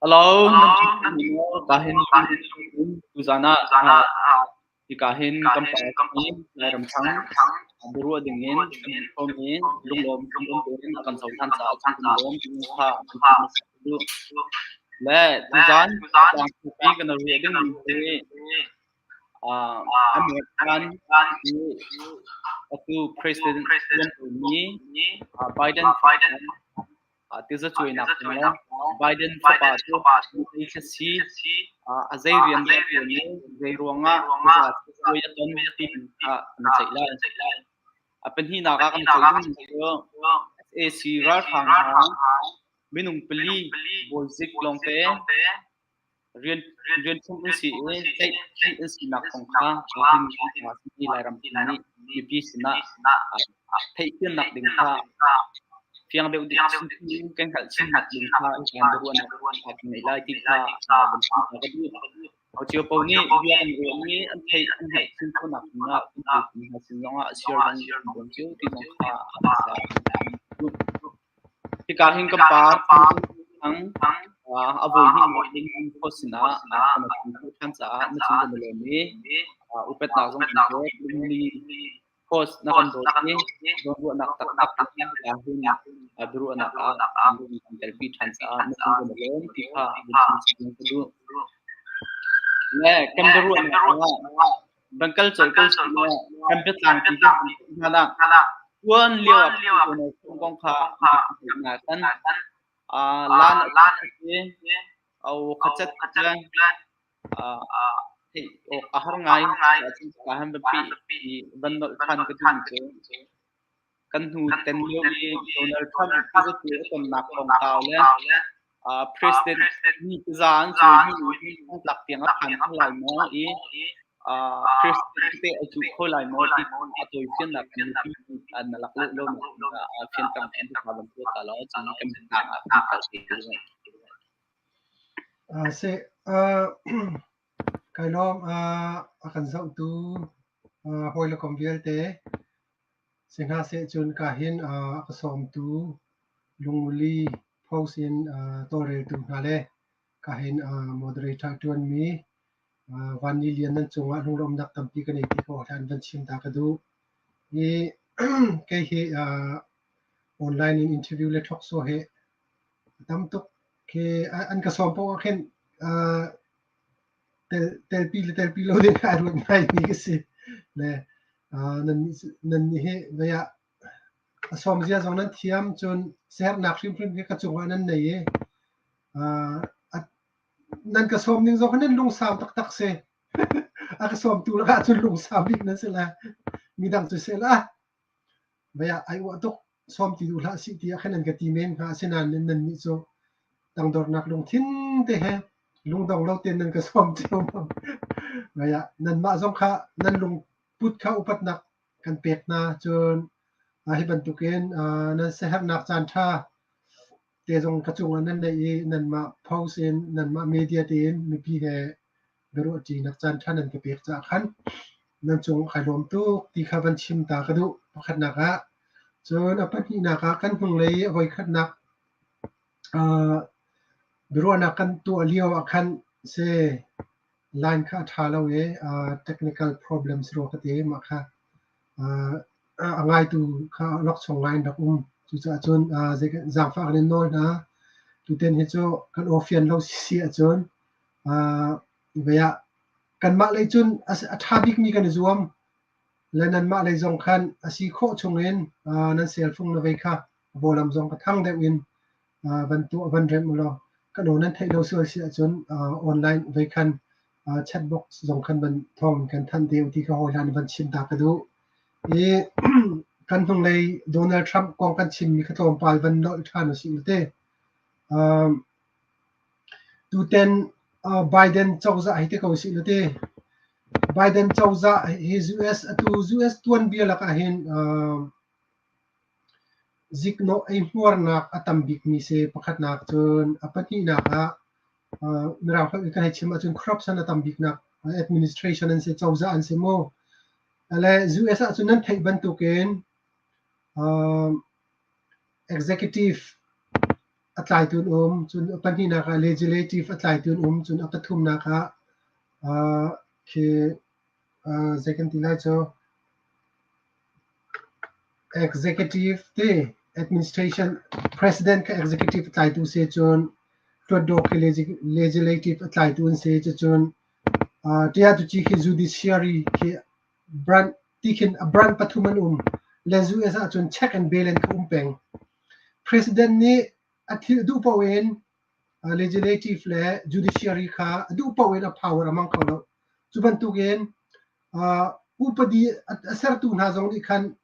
Hello, kahin tuzan ah hika hin kan pa Lairam thang biaruah dingin kan khom i lunglawm um tein a kan cohlan caah cun kan lawm kha duh. Le tuzan tlangpi kan ruah dingmi hi American atu President mi Biden Tizacuainak kong le Biden fapa cu si a zei rian dah a ṭuan i zei ruangah tizacuai a ton ti kha kan i ceih lai. A pahnihnak ah kan i ceih dingmi cu sac ralhrang hna minung pali bawizik lawngte rian rian an si i tlaihkhih an sinak kong kha Lairam nih mipi sinah theihfiannak ding kha fiang deuh in kan hngalh chinnak ding kha kan biaruahnak kan ngei lai ti kha van chim hna ka duh. Cio paoh nih bia kan ruahmi an theih an hngalh chin khawhnak dingah kan hna sin zongah share zong kan bawm cio ti zong kha duh. Hika hin kan pa thang a voi hnih in kho sinah kan kho ṭhan caah na cung kan i lawm i upatnak zong kan pek. Lungli host na kan dawt i zawnruahnak taktak in hika hin biaruahnak ah kan telpi ṭhan caah na cung kan i lawm ti kha vun chim ka duh. Le kan biaruahnak ah Van kal colh ko sih law kan biatlang ti kan hna lah. Tuan lio ah kong kha na kan lan au khachat theih awk a har ngai. Ka han pi van nolh than ka duh cu kan hnu ten lio i Donald Trump president a tonnak kongkau le President ni za an cu tlak tiang a phan kho lai maw i President te a cu kho lai maw ti a tawifiannak kan mipi an na lak lo lo fianter kan ka van tuah ta lo cun kan tang ah kan kal te. Si. Kai lawm. A kan zohtu hawi le kom vialte si hna seh cun ka hin a ka sawmtu lungmuli post in tawlreltu hna le ka hin moderator ṭuanmi Vanni Lian nan cungah lunglawmhnak tampi ka nei ti ko hlan van chim ta ka duh. I kei hi online in interview le talk show he tam tuk khi an ka sawm paoh ah khin telpi le telpi lo ding ai ruat ngai mi ka si. Le nan nan nih hi vei ah a sawm zia zong nan thiam cun sernak hrimhrim khi ka cungah nan nei i nan ka sawm ning zong nan lungsau taktak si. A ka sawmtu lakah cun lungsau bik nan si lai. Midang cu seh la vei ah ai uah tuk sawm ti duh hlah sih tiah khan an ka ti men hnga. Asinain nannih cu tangdornak lungthin te he lungdong lo tein nan ka sawm cio. Vei ah nanmah zong kha nan lungput kha upatnak kan pek hna. Cun hi bantukin nan siaherhnak caan ṭha te zong ka cungah nan neih i nanmah post in nanmah media tein mipi he biaruahṭinak caan ṭha nan ka pek caah khan nan cung kai lawm tuk ti kha van chim ta ka duh pakhatnak ah. Cun a pahnihnak ah kan hnunglei a voikhatnak biaruahnak kan tuah lio ah khan si line kha a ṭha lo i technical problems rua ka ti mah kha a ngaitu kha lawkchong ngai in rak um. Cucaah cun zaangfah kan in nawl hna. Tutan hi cu kan aw fian lo si ahcun vei ah kanmah lei cun a ṭha bikmi kan i zuam. Le nanmah lei zong khan a si khawh chungin nan selfung na vei kha vawlam zong ka thang deuh in van tuah van remh ulaw kan aw nan theih lo sual si ahcun online vei khan chat box zong khan van thawng kan thanh te u ti kha hawi hlan van chim ta ka duh. I kan hnunglei Donald Trump kong kan chimmi kha tlawmpal van nolh ṭhan usih u te. Tuten Biden cozah hi ti ko usih law ti. Biden cozah hi US atu US tuanbia lakah hin ziknawh eihmuarnak a tam bikmi si pakhatnak cun a pahnihnak ah Mirang holh in kan hei chim ahcun corruption a tam biknak administration an si cozah an si mu. Le US ahcun nan theih bantukin executive a tlaitu an um, cun a pahnihnak ah legislative a tlaitu an um, cun a pathumnak ah khi zei kan ti lai cu executive ti administration president kha executive a tlaitu si cun hluatdaw khi legislative a tlaitu an si cucun ṭiatuci khi judiciary khi branch ti khin a branch pathum an um. Le US ahcun check and balance kha um peng. President nih a thil duh paoh in legislative le judiciary kha a duh paoh in a power a hmang kho lo. Cu bantukin upadi a sertu hna zong nih khan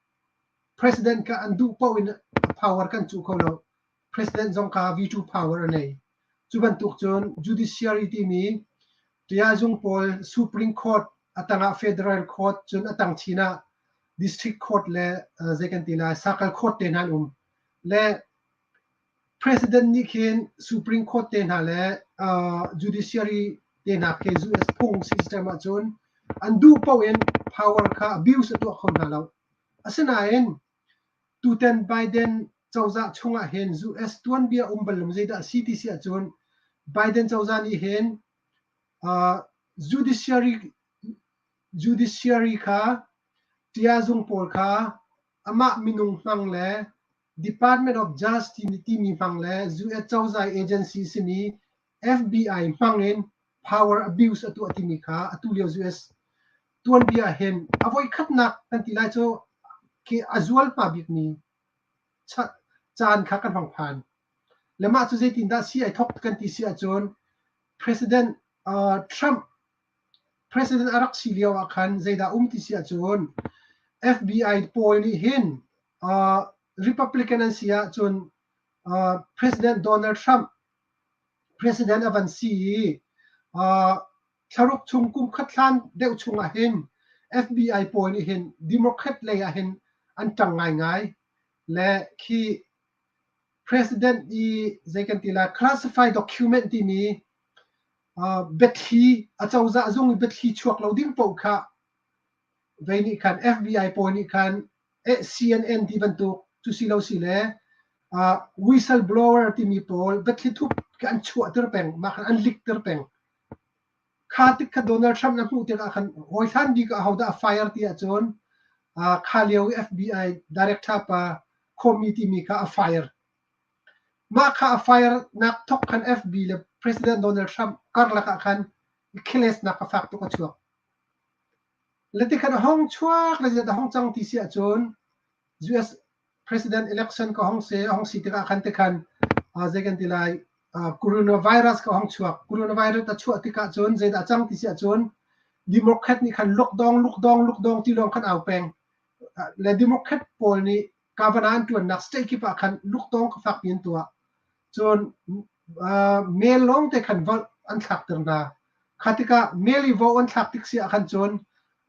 president kha an duh paoh in a power kan cuh kho lo. President zong kha veto power a nei. Cu bantuk cun judiciary timi tiazung pawl Supreme Court a tangah Federal Court cun a tang chin ah District Court le zei kan ti lai Circle Court te hna an um. Le President nih khin Supreme Court te hna le Judiciary te hna khi US phung system ahcun an duh paoh in power kha abuse a tuah kho hna lo. Asinain tutan Biden cozah chungah hin US tuanbia um bal lo zeidah a si ti si ahcun Biden cozah nih hin judiciary judiciary kha tiazung pawl kha amah minung hmang le Department of Justice timi hmang le US cozah agency simi FBI hmang in power abuse a tuah timi kha atu lio US tuanbia hin a voikhatnak kan ti lai cu khi a zualhma bikmi caan kha kan hong phan. Le mah cu zeitindah si ai thok kan ti si ahcun President Trump President a rak si lio ah khan zeidah um ti si ahcun FBI pawl nih hin Republican an si ahcun President Donald Trump President a van si i thlaruk chung kum khat hlan deuh chung ah hin FBI pawl nih hin Democrat lei ah hin an ṭang ngaingai le khi President i zei kan ti lai classified document timi. Biathli acozah zung i biathli chuak lo ding paoh kha vei nih khan FBI pawl nih khan CNN ti bantuk cu si lo si le whistleblower timi pawl biathli thup khi an chuahter peng, mah khan an leakter peng. Kha tik kha Donald Trump na hmuh tikah khan hawi hlan bik ah ahodah a fire ti ahcun kha lio i FBI director pa Comey timi kha a fire. Mah kha a fire nak thok khan FB le President Donald Trump karlak ah khan clash nak a fak tuk a chuak. Le tikhan a hong chuak le zet a hong cang ti si ahcun US President election ka hong se a hong si tikah khan tikhan zei kan ti lai, coronavirus ka hong chuak. Coronavirus a chuah tikah cun zeidah cang ti si ahcun Democrat nih khan lockdown, lockdown, lockdown ti lawng khan au peng. Le Democrat pawl nih governor an ṭuannak state kip ah khan lockdown ka fakpi an tuah. Cun mail lawng te khan vote an thlakter hna. Kha tikah mail i vote an thlak tik si ah khan cun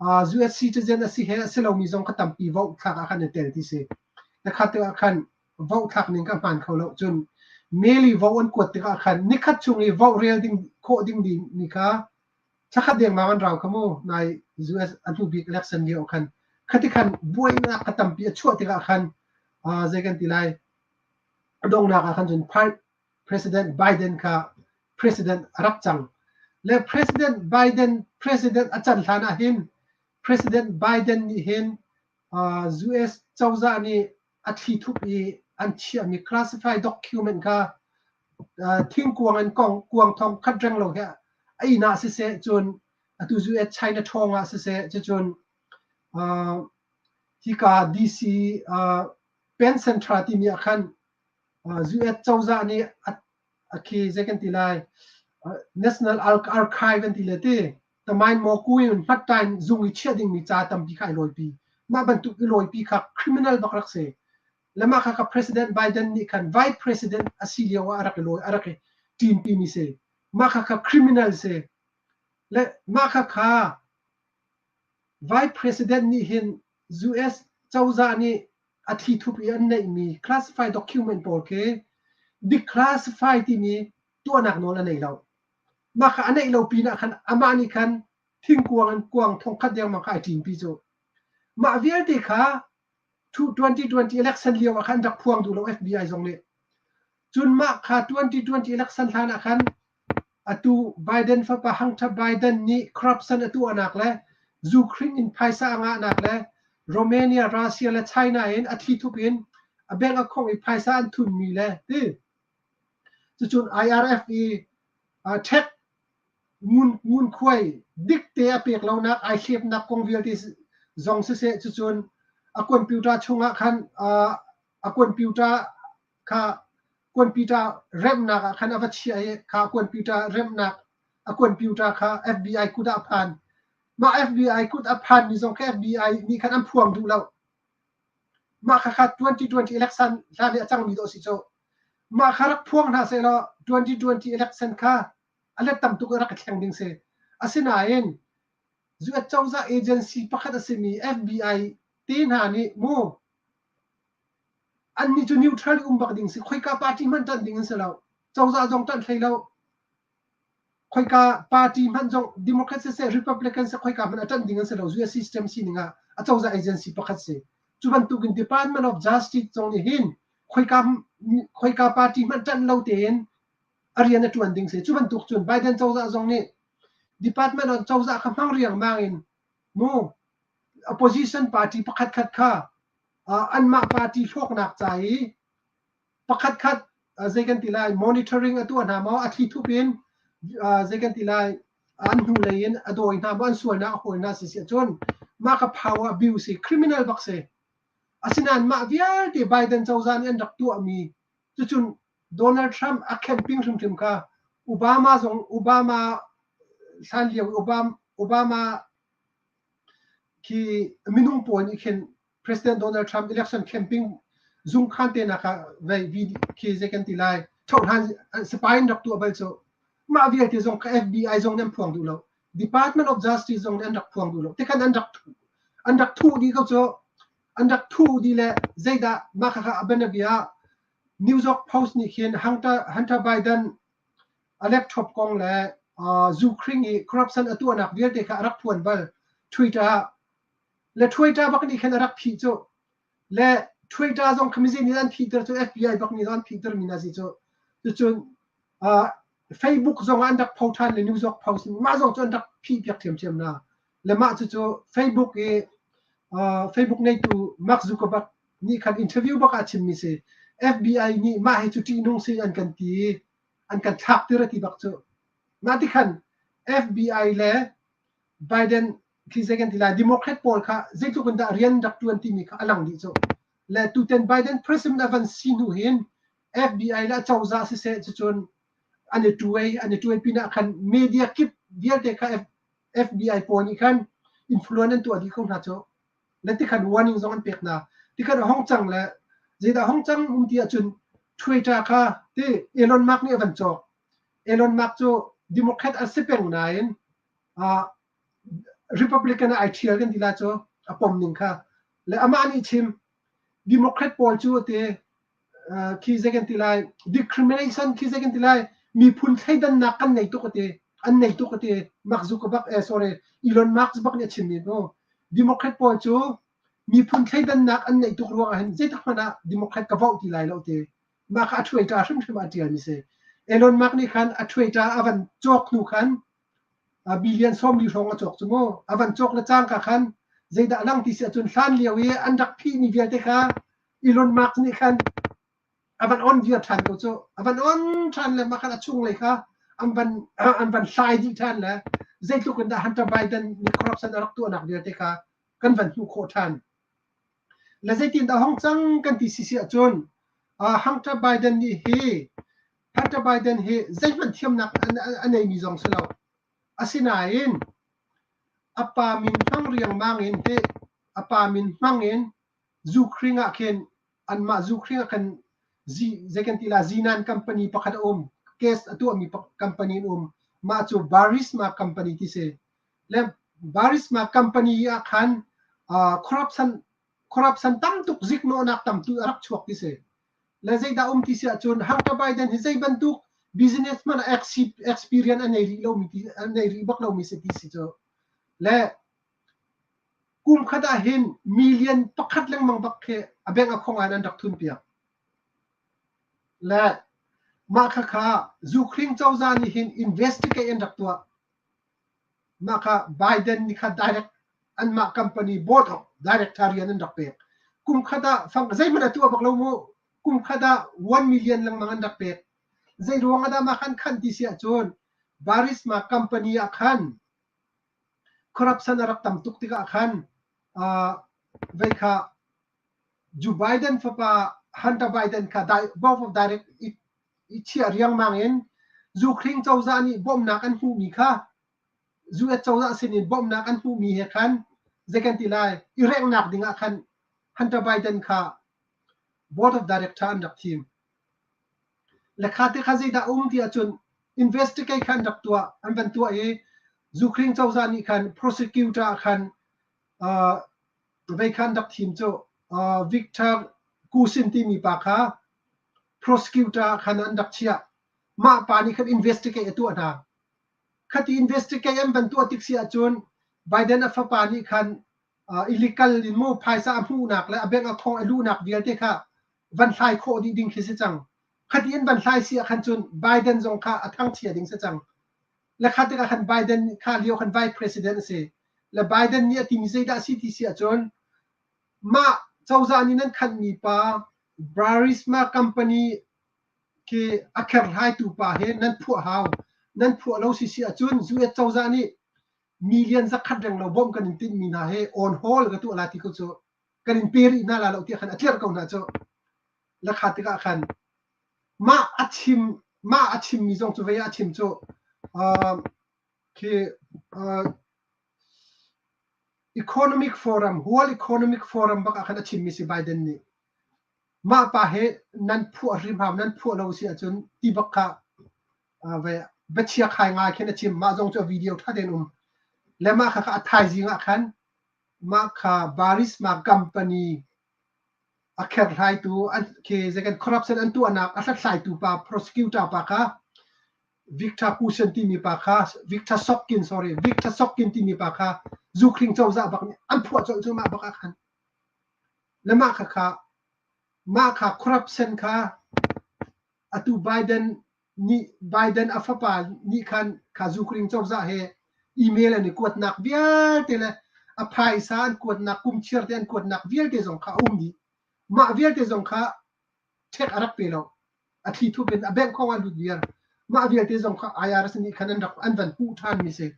US citizen a si he a si lomi zong kha tampi vote thlak ah khan i tel ti si. Le kha tikah khan vote thlak ning ka hmaan kho lo. Cun mail i vote an kuat tikah khan nikhat chung i vote rel ding khawh ding mi kha thlakhat dengmang an rau kha mu. Nai US a hnu bik election lio khan khati khan buainak kha tampi a chuah tikah khan zei kan ti lai, a donghnak ah khan cun President Biden kha president a rak cang. Le President Biden president a can hlan ah hin President Biden nih hin US cozah nih a thli thup i an chiahmi classified document kha thingkuang in kong kuang thong khat reng lo he a inn ah siseh, cun atu US China ṭhawng ah siseh, cucun hika DC Penn Central timi ah khan US cozah nih a khi zei kan ti lai, National Archive an ti le ti tamain maw kuin hmattain zung i chiah dingmi ca tampi kha ai lawipi. Mah bantuk i lawipi kha criminal bak rak si. Le mah kha ka President Biden nih khan vice president a si lio ah a rak i lawi, a rak i ṭinpi mi si. Mah kha kha criminal si. Le mah kha kha vice president nih hin US cozah nih a thli thup i an neihmi classified document pawl khi declassify timi tuahnak nawl a nei lo. Mah kha a neih lo pinah khan amah nih khan thingkuang in kuang thongkhat dengmang kha ai ṭinpi cu. Mah vialte kha 2020 election lio ah khan rak phuang duh lo FBI zong nih. Cun mah kha 2020 election hlan ah khan atu Biden fapa Hunter Biden nih corruption a tuahnak le Ukraine in phaisa a ngahnak le Romania, Russia le China in a thlithup in a bank account i phaisa an thunmi le ti. Cucun IRF i tax ngunkhuai dikte a pek lonak ai hlepnak kong vialte zong siseh, cucun a computer chungah khan a computer kha computer remhnak ah khan a va chiah i kha computer remhnak a computer kha FBI kut ah a phan. Mah FBI kut a phan mi zong kha FBI nih khan an phuang duh lo. Mah khakha 2020 election hlan i a cangmi dawh si cu. Mah kha rak phuang hna sehlaw 2020 election kha a let tam tuk i rak i thleng ding si. Asinain US cozah agency pakhat a simi FBI te hna nih mu annih cu neutral i um bak ding si. Khoika party hmanh ṭanh ding an si lo. Cozah zong ṭanh hlei lo. Khoika party hmanh zong Democrat siseh Republican siseh khoika hmanh a ṭanh ding an si lo. US system sining ah a cozah agency pakhat si. Cu bantukin Department of Justice zong nih hin khoika khoika party hmanh ṭanh lo tein a rian a ṭuan ding si. Cu bantuk cun Biden cozah zong nih Department of cozah kha hmang riangmang in mu opposition party pakhat khat kha anmah party hlawknak ca i pakhat khat zei kan ti lai, monitoring a tuah hna maw, a thli thup in zei kan ti lai, an hnu lei in a dawi hna maw, an sualnak a hawi hna si si ahcun mah ka power abuse si, criminal bak si. Asinain mah vialte Biden cozah nih an rak tuahmi cucun Donald Trump a camping hrimhrim kha Obama zong Obama hlan lio Obama Obama khi minung pawl nih khin President Donald Trump election camping zungkhan te nak ah vei vi khi zei kan ti lai, thohlan sipai in rak tuah bal cu. Mah vialte zong ka FBI zong nan phuang duh lo, Department of Justice zong an rak phuang duh lo. Tikhan an rak thuh dih ko cu. An rak thuh dih le zeidah mah kha kha abanabia New York Post nih khin Hunter Hunter Biden a laptop kong le Zukhring i corruption a tuahnak vialte kha a rak phuan bal Twitter ah. Le Twitter bak nih khan a rak phih cu. Le Twitter zong kha mizi nih an phihter cu FBI bak nih an phihter mi hna si cu. Cucun Facebook zong ah an rak pho ṭhan le New York Post mah zong cu an rak phih piak ṭhiamṭhiam hna. Le mah cucu Facebook i Facebook neitu Mark Zuckerberg nih khan interview bak ah chimmi si. FBI nih mah hi cu ṭihnung si an kan ti i an kan thlak tir a ti bak cu. Mah ti khan FBI le Biden khi zei kan ti lai Democrat pawl kha zeitluk in dah rian rak ṭuan timi kha a lang dih cu. Le tuten Biden president a van si hnu hin FBI le acozah siseh cucun an i ṭuai an i ṭuai pinah khan media kip vialte kha FBI pawl nih khan influence an tuah dih ko hna cu. Le tikhan warning zong an pek hna. Tikhan a hong cang le zeidah hong cang um ti ahcun Twitter kha ti Elon Musk nih a van cawk. Elon Musk cu Democrat a si peng nain Republican ah ai ṭhial kan ti lai cu a pom ning kha. Le amah nih chim Democrat pawl cu ti khi zei kan ti lai discrimination khi zei kan ti lai miphun thleidannak kan nei tuk ati an nei tuk ati Mark Zuckerberg eh sorry Elon Musk bak nih a chimmi no Democrat pawl cu miphun thleidannak an neih tuk ruangah hin zeitik hmanh ah Democrat ka vote ti lai lo ti mah kha a Twitter hrimhrim ah a ṭialmi si Elon Musk nih khan a Twitter a van cawk hnu khan billion 40 hrawng a cawk cu mu a van cawk le cangka khan zeidah lang ti si ahcun hlan lio i an rak phihmi vialte kha Elon Musk nih khan a van on viar ṭhan ko cu a van on ṭhan le mah khan a chunglei kha an van hlai dih ṭhan le zeitluk in dah Hunter Biden nih corruption a rak tuahnak vialte kha kan van hmuh khawh ṭhan. Le zeitin dah hong cang kan ti sisi ahcun Hunter Biden nih hi Hunter Biden hi zeihmanh thiamnak a neimi zong si lo. Asinain a pa min hmang riangmang in hi a pa min hmang in Zukhring ah khin anmah zukhring ah khan zei kan ti la zinan company pakhat a um case a tuahmi company an um mah cu Burisma company ti si le Burisma company ah khan corruption corruption tam tuk ziknawhnak tam tu a rak chuak ti si le zeidah um ti si ahcun Hunter Biden hi zei bantuk business hmanh experience a nei rih lomi ti a nei rih bak lomi si ti si cu le Kum khat ah hin million pakhat lengmang bak khi a bank account ah an rak thun piak. Le mah khakha Zukhring cozah nih hin investigate an rak tuah. Mah kha Biden nih kha direct anmah company board of director rian an rak pek. Kum khat ah fang zeihmanh a tuah bak lo mu. Kum khat ah 1 million lengmang an rak pek. Zei ruang ah dah mah khan khan ti si ahcun Burisma company ah khan Corruption a rak tam tuk tikah khan vei kha Joe Biden fapa Hunter Biden kha board of direct i chiah riangmang in Zukhring cozah nih bawmhnak an hmuhmi kha US cozah sinin bawmhnak an hmuhmi he khan zei kan ti lai i renghnak dingah khan Hunter Biden kha board of director an rak thim. Le kha te kha zeidah um ti ahcun investigate kha an rak tuah an van tuah i Zukhring cozah nih khan prosecutor ah khan vei kha an rak thim cu Victor Kusin timi pa kha prosecutor ah khan an rak chiah. Mah pa nih khan investigate a tuah hna. Khati investigate an van tuah tik si ahcun Biden a fapa nih khan illegal in mu phaisa a hmuhnak le a bank account a luhnak vialte kha van hlai khawh dih ding khi si cang. Khati in van hlai si ah khan cun Biden zong kha a thangchia ding si cang. Le kha tikah khan Biden kha lio khan vice president a si. Le Biden nih a timi zeidah a si ti si ahcun mah cozah nih nan khanhmi pa Burisma company khi a kherhlaitu pa he nan phuah hau. Nan phuah lo si si ahcun US cozah nih million zakhat reng lo bawmh kan in tinhmi hna he on hold ka tuah la ti ko cu kan in pe rih hna la lo tiah khan a tlerh ko hna cu la kha tikah khan mah a chim mah a chimmi zong cu vei a chim cu khi economic forum World Economic Forum bak ah khan a chimmi si Biden nih mah pa he nan phuah hrim hau nan phuah lo si ahcun ti bak kha ve biachia khai ngai khin a chim mah zong cu video ṭha tein um le mah kha a thaizing ah khan mah kha Burisma company a kherhlaitu khi zeikan corruption an tuahnak a hlathlaitu pa prosecutor pa kha. Victor Kusen timi pa kha Victor Sokkin sorry Victor Sokkin timi pa kha Zukhring cozah bak nih an phuah colh cu mah bak ah khan. Le mah kha kha mah kha corruption kha atu Biden nih Biden a fapa nih khan kha Zukhring cozah he email an i kuatnak vialte le a phaisa an kuatnak kum chiar te an kuatnak vialte zong kha a um dih. Mah vialte zong kha check a rak pe lo. A thli thup in a bank khong ah lut viar. Mah vialte zong kha IRS nih khan an rak an van hmuh ṭhan mi si.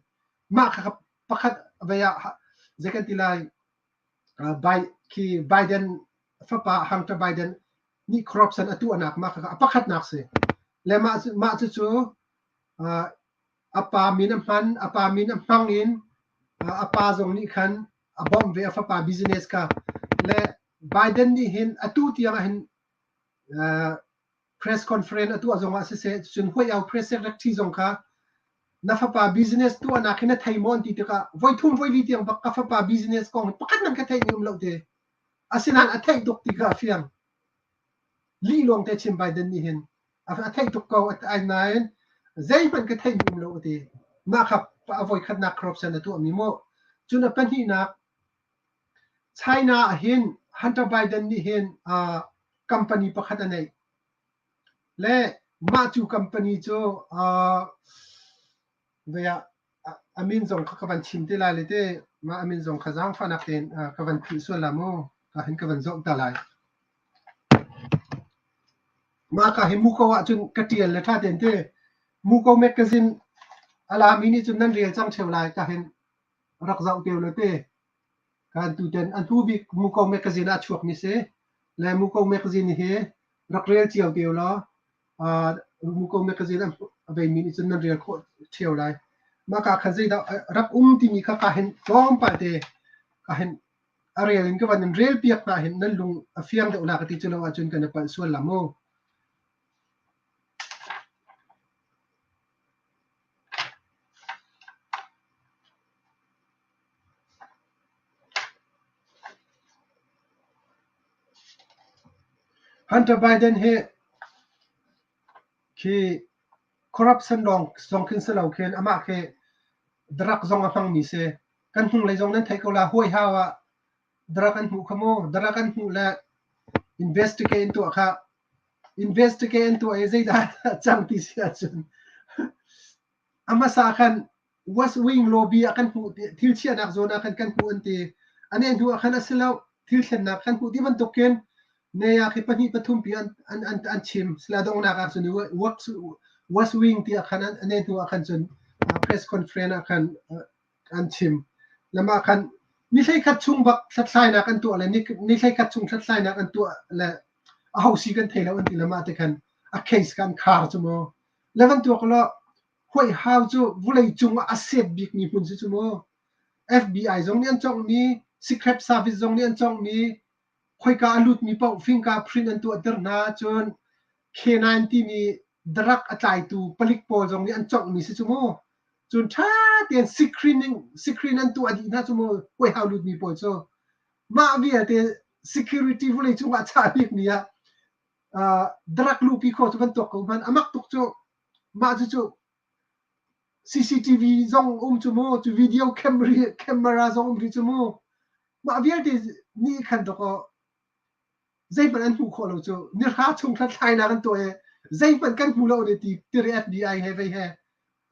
Mah kha pakhat vei ah zei kan ti lai khi Biden fapa Hunter Biden nih corruption a tuahnak mah kha a pakhatnak si. Le mah mah cucu a pa min a hman a pa min a hmang in a pa zong nih khan a bawmh ve a fapa business kha. Le Biden nih hin atu tiang ah hin press conference a tuah zong ah siseh cun White House press secretary zong kha na fapa business tuahnak hi na thei maw an ti tikah voithum voili tiang bak ka fapa business kong pakhat man ka theih mi um lo te. Asinain a theih tuk ti kha a fiang. Lih lawng te chim Biden nih hin a theih tuk ko ai nain zeihmanh ka theih mi um lo a ti. Mah kha a voikhatnak corruption a tuah mi mu. Cun a pahnihnak China ah hin Hunter Biden nih hin company pakhat a neih. Le mah cu company cu a min zong kha ka van chim te lai le te mah a min zong kha zaangfahnak tein ka van philh sual la mu ka hin ka van zoh ta lai. Mah ka hi muko ahcun ka ṭial le ṭha tein te Muko magazine a lami nih cun nan rel cang ṭheo lai ka hin rak zoh te le te kan tuten an hnu bik Muko magazine ah chuak mi si le Muko magazine hi rak rel cio te law Muko magazine a vei mi nih cun nan rel khawh ṭheo lai. Mah ka khan zeidah rak um timi kha ka hin tlawmpal te ka hin a rel in ka van in rel piak hna hin nan lung a fiang deuh la ka ti cu lo ahcun kan i palh sual la mu. Hunter Biden hi khi corruption lawng zong khin si lo khin amah khi drug zong a hmangmi si. Kan hnunglei zong nan theih ko la huai hau ah drug an hmuh kha mu. Drug an hmuh le investigate an tuah kha. Investigate an tuah i zeidah a cang ti si ahcun a hmasa khan West Wing lobby ah kan hmuh thil chiahnak zawn ah khan kan hmuh an ti. A neh hnu ah khan a si lo thil thlennak kan hmuh ti bantukin ne ah khi pahnih pathum pi an an an an chim. Sila donghnak ah cun West Wing ti ah khan a neh hnu ah khan cun press conference ah khan an chim. Lamah khan ni 11 chung bak hlathlainak an tuah le ni 11 chung hlathlainak an tuah le a ho si kan thei lo an ti lamah te khan a case kan khar cu mu. Le van tuak lo White House cu vulei cung ah a set bikmi hmun si cu mu. FBI zong nih an conghmi, Secret Service zong nih an conghmi, khoika a lutmi paoh fingerprint an tuahter hna cun K9 timi drug a tlaitu palik pawl zong nih an conghmi si cu mu. Cun ṭha tein screening screen an tuah dih hna cu mu White House lutmi pawl cu. Mah vialte security vulei cung ah chah bikmi ah drug luhpi khawh cu bantuk ko hman amak tuk cu mah cucu CCTV zong um cu mu cu video camera zong um rih cu mu mah vialte nih khan dawkaw zeihmanh an hmuh khawh lo cu nihra chung hlathlainak an tuah i zeihmanh kan hmu lo ne ti tiri FBI he vei he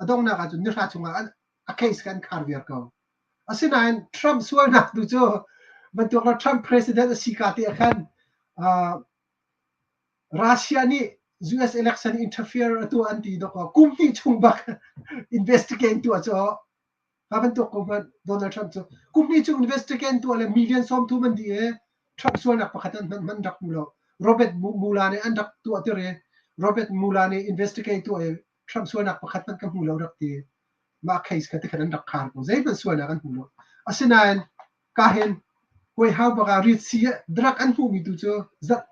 a donghnak ahcun nihra chungah a case kan khar viar ko. Asinain Trump sualnak tu cu bantuk la Trump president a si ka te ah khan Russia nih US election interfere a tuah an ti dawkaw kum hnih chung bak investigate tuah cu ha bantuk ko hmanh Donald Trump cu kum hnih chung investigate tuah le million 30 an dih i Trump sualnak pakhat an hman hman rak hmu lo. Robert Mueller nih an rak tuah tir i Robert Mueller nih investigate tuah i Trump sualnak pakhat hmanh ka hmu lo rak ti. Mah case kha tikhan an rak khar ko. Zeihmanh sualnak an hmu lo. Asinain ka hin huai hau bak ah rit si drug an hmuhmi tu cu zarh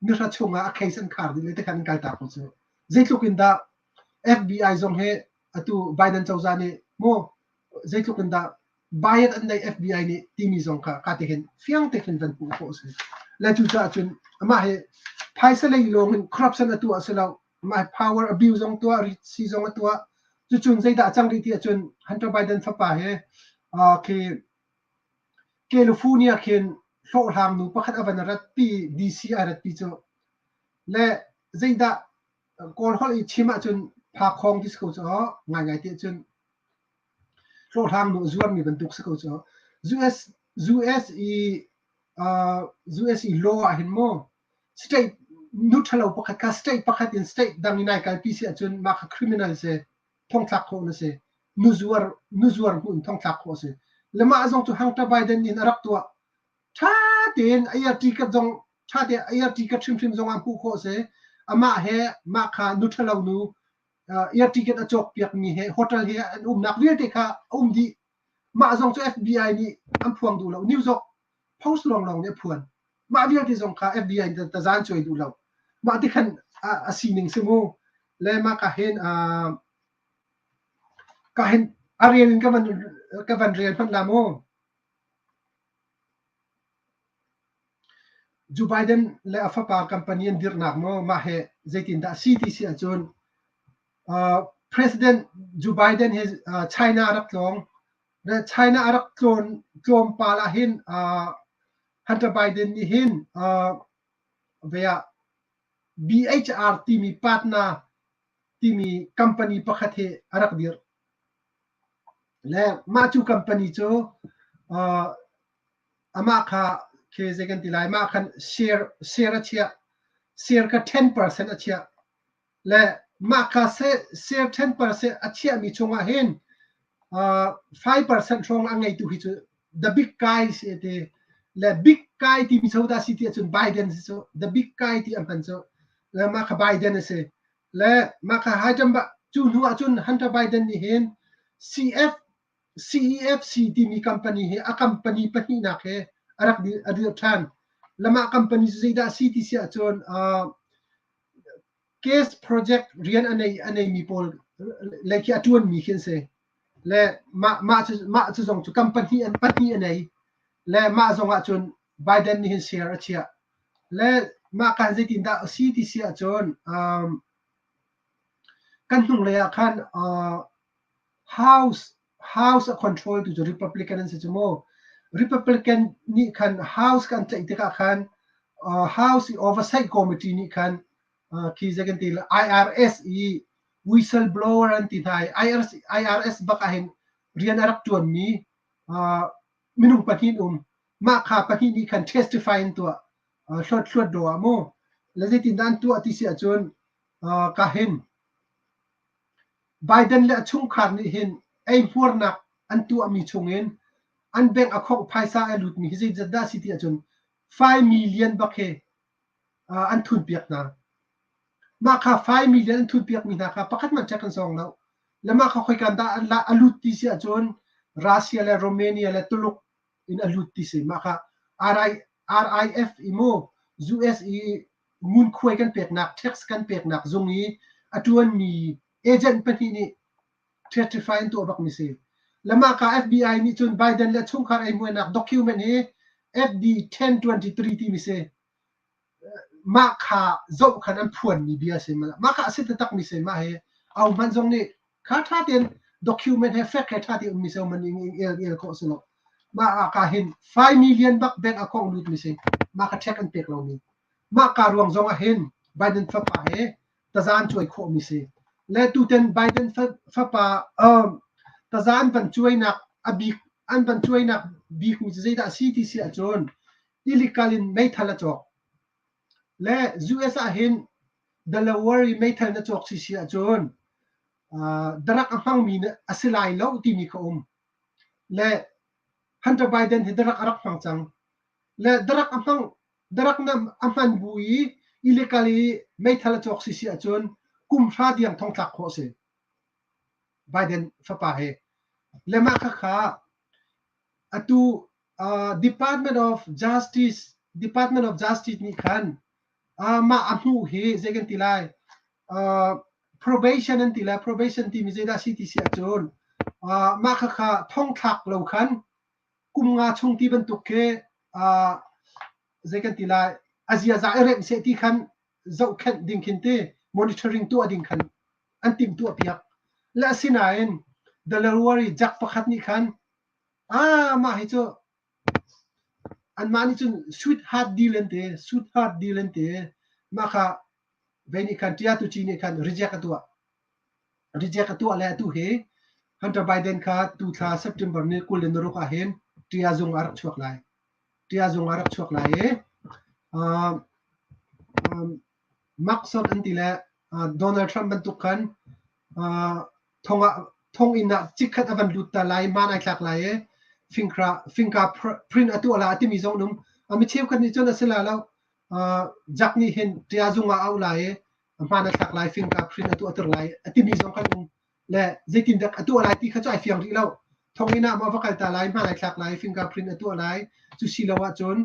nihra chungah a case an khar dih le tikhan an kai ta ko cu. Zeitluk in dah FBI zong hi atu Biden cozah nih mu zeitluk in dah bias an neih FBI nih timi zong kha ka te hin fiang te khin van hmuh khawh a si. Le cucaah cun amah hi phaisa lei lawng in corruption a tuah a si lo. Mah power abuse zong tuah, ritsi zong a tuah. Cucun zeidah a cang rih ti ahcun Hunter Biden fapa he khi California khin hlawhhlang nu pakhat a van ratpi, DC ai ratpi cu. Le zeidah Kawl holh i chim ahcun phakhawng ti si ko cu ngaingai ti ahcun hlawhhlang nu a zuarmi bantuk si ko cu. US US i US i law ah hin mu state nu ṭhalo pakhat kha state pakhat in state dang in ai kalpi si ahcun mah kha criminal si, thongthlak khawh na si. Nu zuar nu zuar hnu in thongthlak khawh si. Le mah zong cu Hunter Biden nih a rak tuah. Ṭha tein air ticket zong ṭha tein air ticket hrimhrim zong ah hmuh khawh si. Amah he mah kha nu ṭhalo nu air ticket a cawk piakmi he hotel he an umnak vialte kha a um dih. Mah zong cu FBI nih an phuang duh lo. New York Post lawnglawng nih a phuan. Mah vialte zong kha FBI nih tazan cuai duh lo. Mah ti khan a sining si mu. Le mah ka hin ka hin a rel in ka van rel hmanh la mu. Joe Biden le a fapa company an dirhnak maw mah he zeitindah si ti si ahcun President Joe Biden hi China a rak tlawng. China a rak tlawn tlawmpal ah hin Hunter Biden nih hin vei ah BHR timi partner timi company pakhat hi a rak dirh. Le mah cu company cu amah kha khi zei kan ti lai mah khan share a chiah share kha 10% a chiah. Le mah kha share 10% a chiahmi chungah hin 5% hrawng a ngeitu hi cu the big guy si ti le big guy timi cho dah si ti ahcun Biden si cu the big guy ti an hman cu le mah kha Biden a si. Le mah kha cu hnu ahcun Hunter Biden nih hin CF CEFC timi company hi a company pahnihnak he a rak a dirh ṭhan. Le mah company cu zeidah a si ti si ahcun case project rian a neimi pawl le khi a ṭuanmi khi an si. Le mah cu zong cu company an pahnih a nei. Le mah zong ahcun Biden nih hin share a chiah. Le mah kan zeitindah a si ti si ahcun kan hnunglei ah khan House a control tu cu Republican an si cu mu. Republican nih khan House kan tlaih tikah khan House i Oversight Committee nih khan khi zei kan ti IRS i whistleblower an ti hna i IRS bak ah hin rian a rak ṭuanmi minung pahnih um. Mah kha pahnih nih khan testify in tuah hluat hluat do ah mu. Le zeitindah an tuah ti si ahcun ka hin Biden le a chungkhar nih hin eihmuarnak an tuahmi chungin an bank account phaisa a lutmi hi zeizat dah a si ti ahcun 5 million bak hi an thunpiak hna. Mah kha 5 million an thunpiakmi hna kha pakhat hmanh check an sawng lo. Le mah kha khoikan dah a lut ti si ahcun Russia le Romania le Tuluk in a lut ti si. Mah kha RIF i mu US i ngunkhuai kan peknak tax kan peknak zung i a ṭuanmi agent pahnih nih testify an tuah bakmi si. Le mah ka FBI nih cun Biden le chungkhar eihmuainak document hi FD 1023 timi si. Mah kha zoh khan an phuanmi bia si. Mah kha a si taktakmi si. Mah hi au hmanh zong nih kha ṭha tein document he fact he ṭha tein ummi si man ing el el khawh si lo. Mah ah ka hin 5 million bak bank account lut mi si. Mah kha check an pek lomi. Mah ka ruang zong ah hin Biden fapa he tazan cuai khawhmi si. Le tuten Biden fapa tazan van cuainak a bik an van cuainak bik mi cu zeidah si ti si ahcun illegal in meithal a cawk. Le US ah hin Delaware i meithal na cawk si si ahcun drug a hmangmi a si lai lo timi kha um. Le Hunter Biden hi drug a rak hmang cang. Le drug a hmang drug na a hman bu i illegal i meithal a cawk si si ahcun kum hra tiang thongtlak khawh a si. Biden fapa he. Le mah khakha atu Department of Justice nih khan mah a hmuh hi zei kan ti lai probation an ti lai. Probation timi zeidah si ti si ahcun mah khakha thongthlak lo khan kum nga chung ti bantuk khi zei kan ti lai, a ziaza i remh seh ti khan zohkhenh ding khin ti. monitoring tuah ding khan an timhtuah piak. Le asinain Delaware judge pakhat nih khan ah mah hi cu anmah nih cun sweetheart deal an ti, sweetheart deal an ti. Mah kha vei nih khan Ṭiatuci nih khan reject a tuah. Reject a tuah le atu hi Hunter Biden kha tu thla September ni 26 ah hin ṭia zung a rak chuak lai. Ṭia zung a rak chuak lai i Mark an ti le Donald Trump bantuk khan thong ah thonginn ah chikkhat a van lut ta lai, hmaan ai thlak lai i finger print a tuah la a timi zong an um. Mi cheukhat nih cun a si la lo. Jack nih hin ṭia zung ah a auh lai i hmaan a thlak lai, finger print a tuahter lai a timi zong kan um. Le zeitindah a tuah lai ti kha cu ai fiang rih lo. Thonginn ah maw va kal ta lai, hmaan ai thlak lai, finger print a tuah lai. Cu si lo ahcun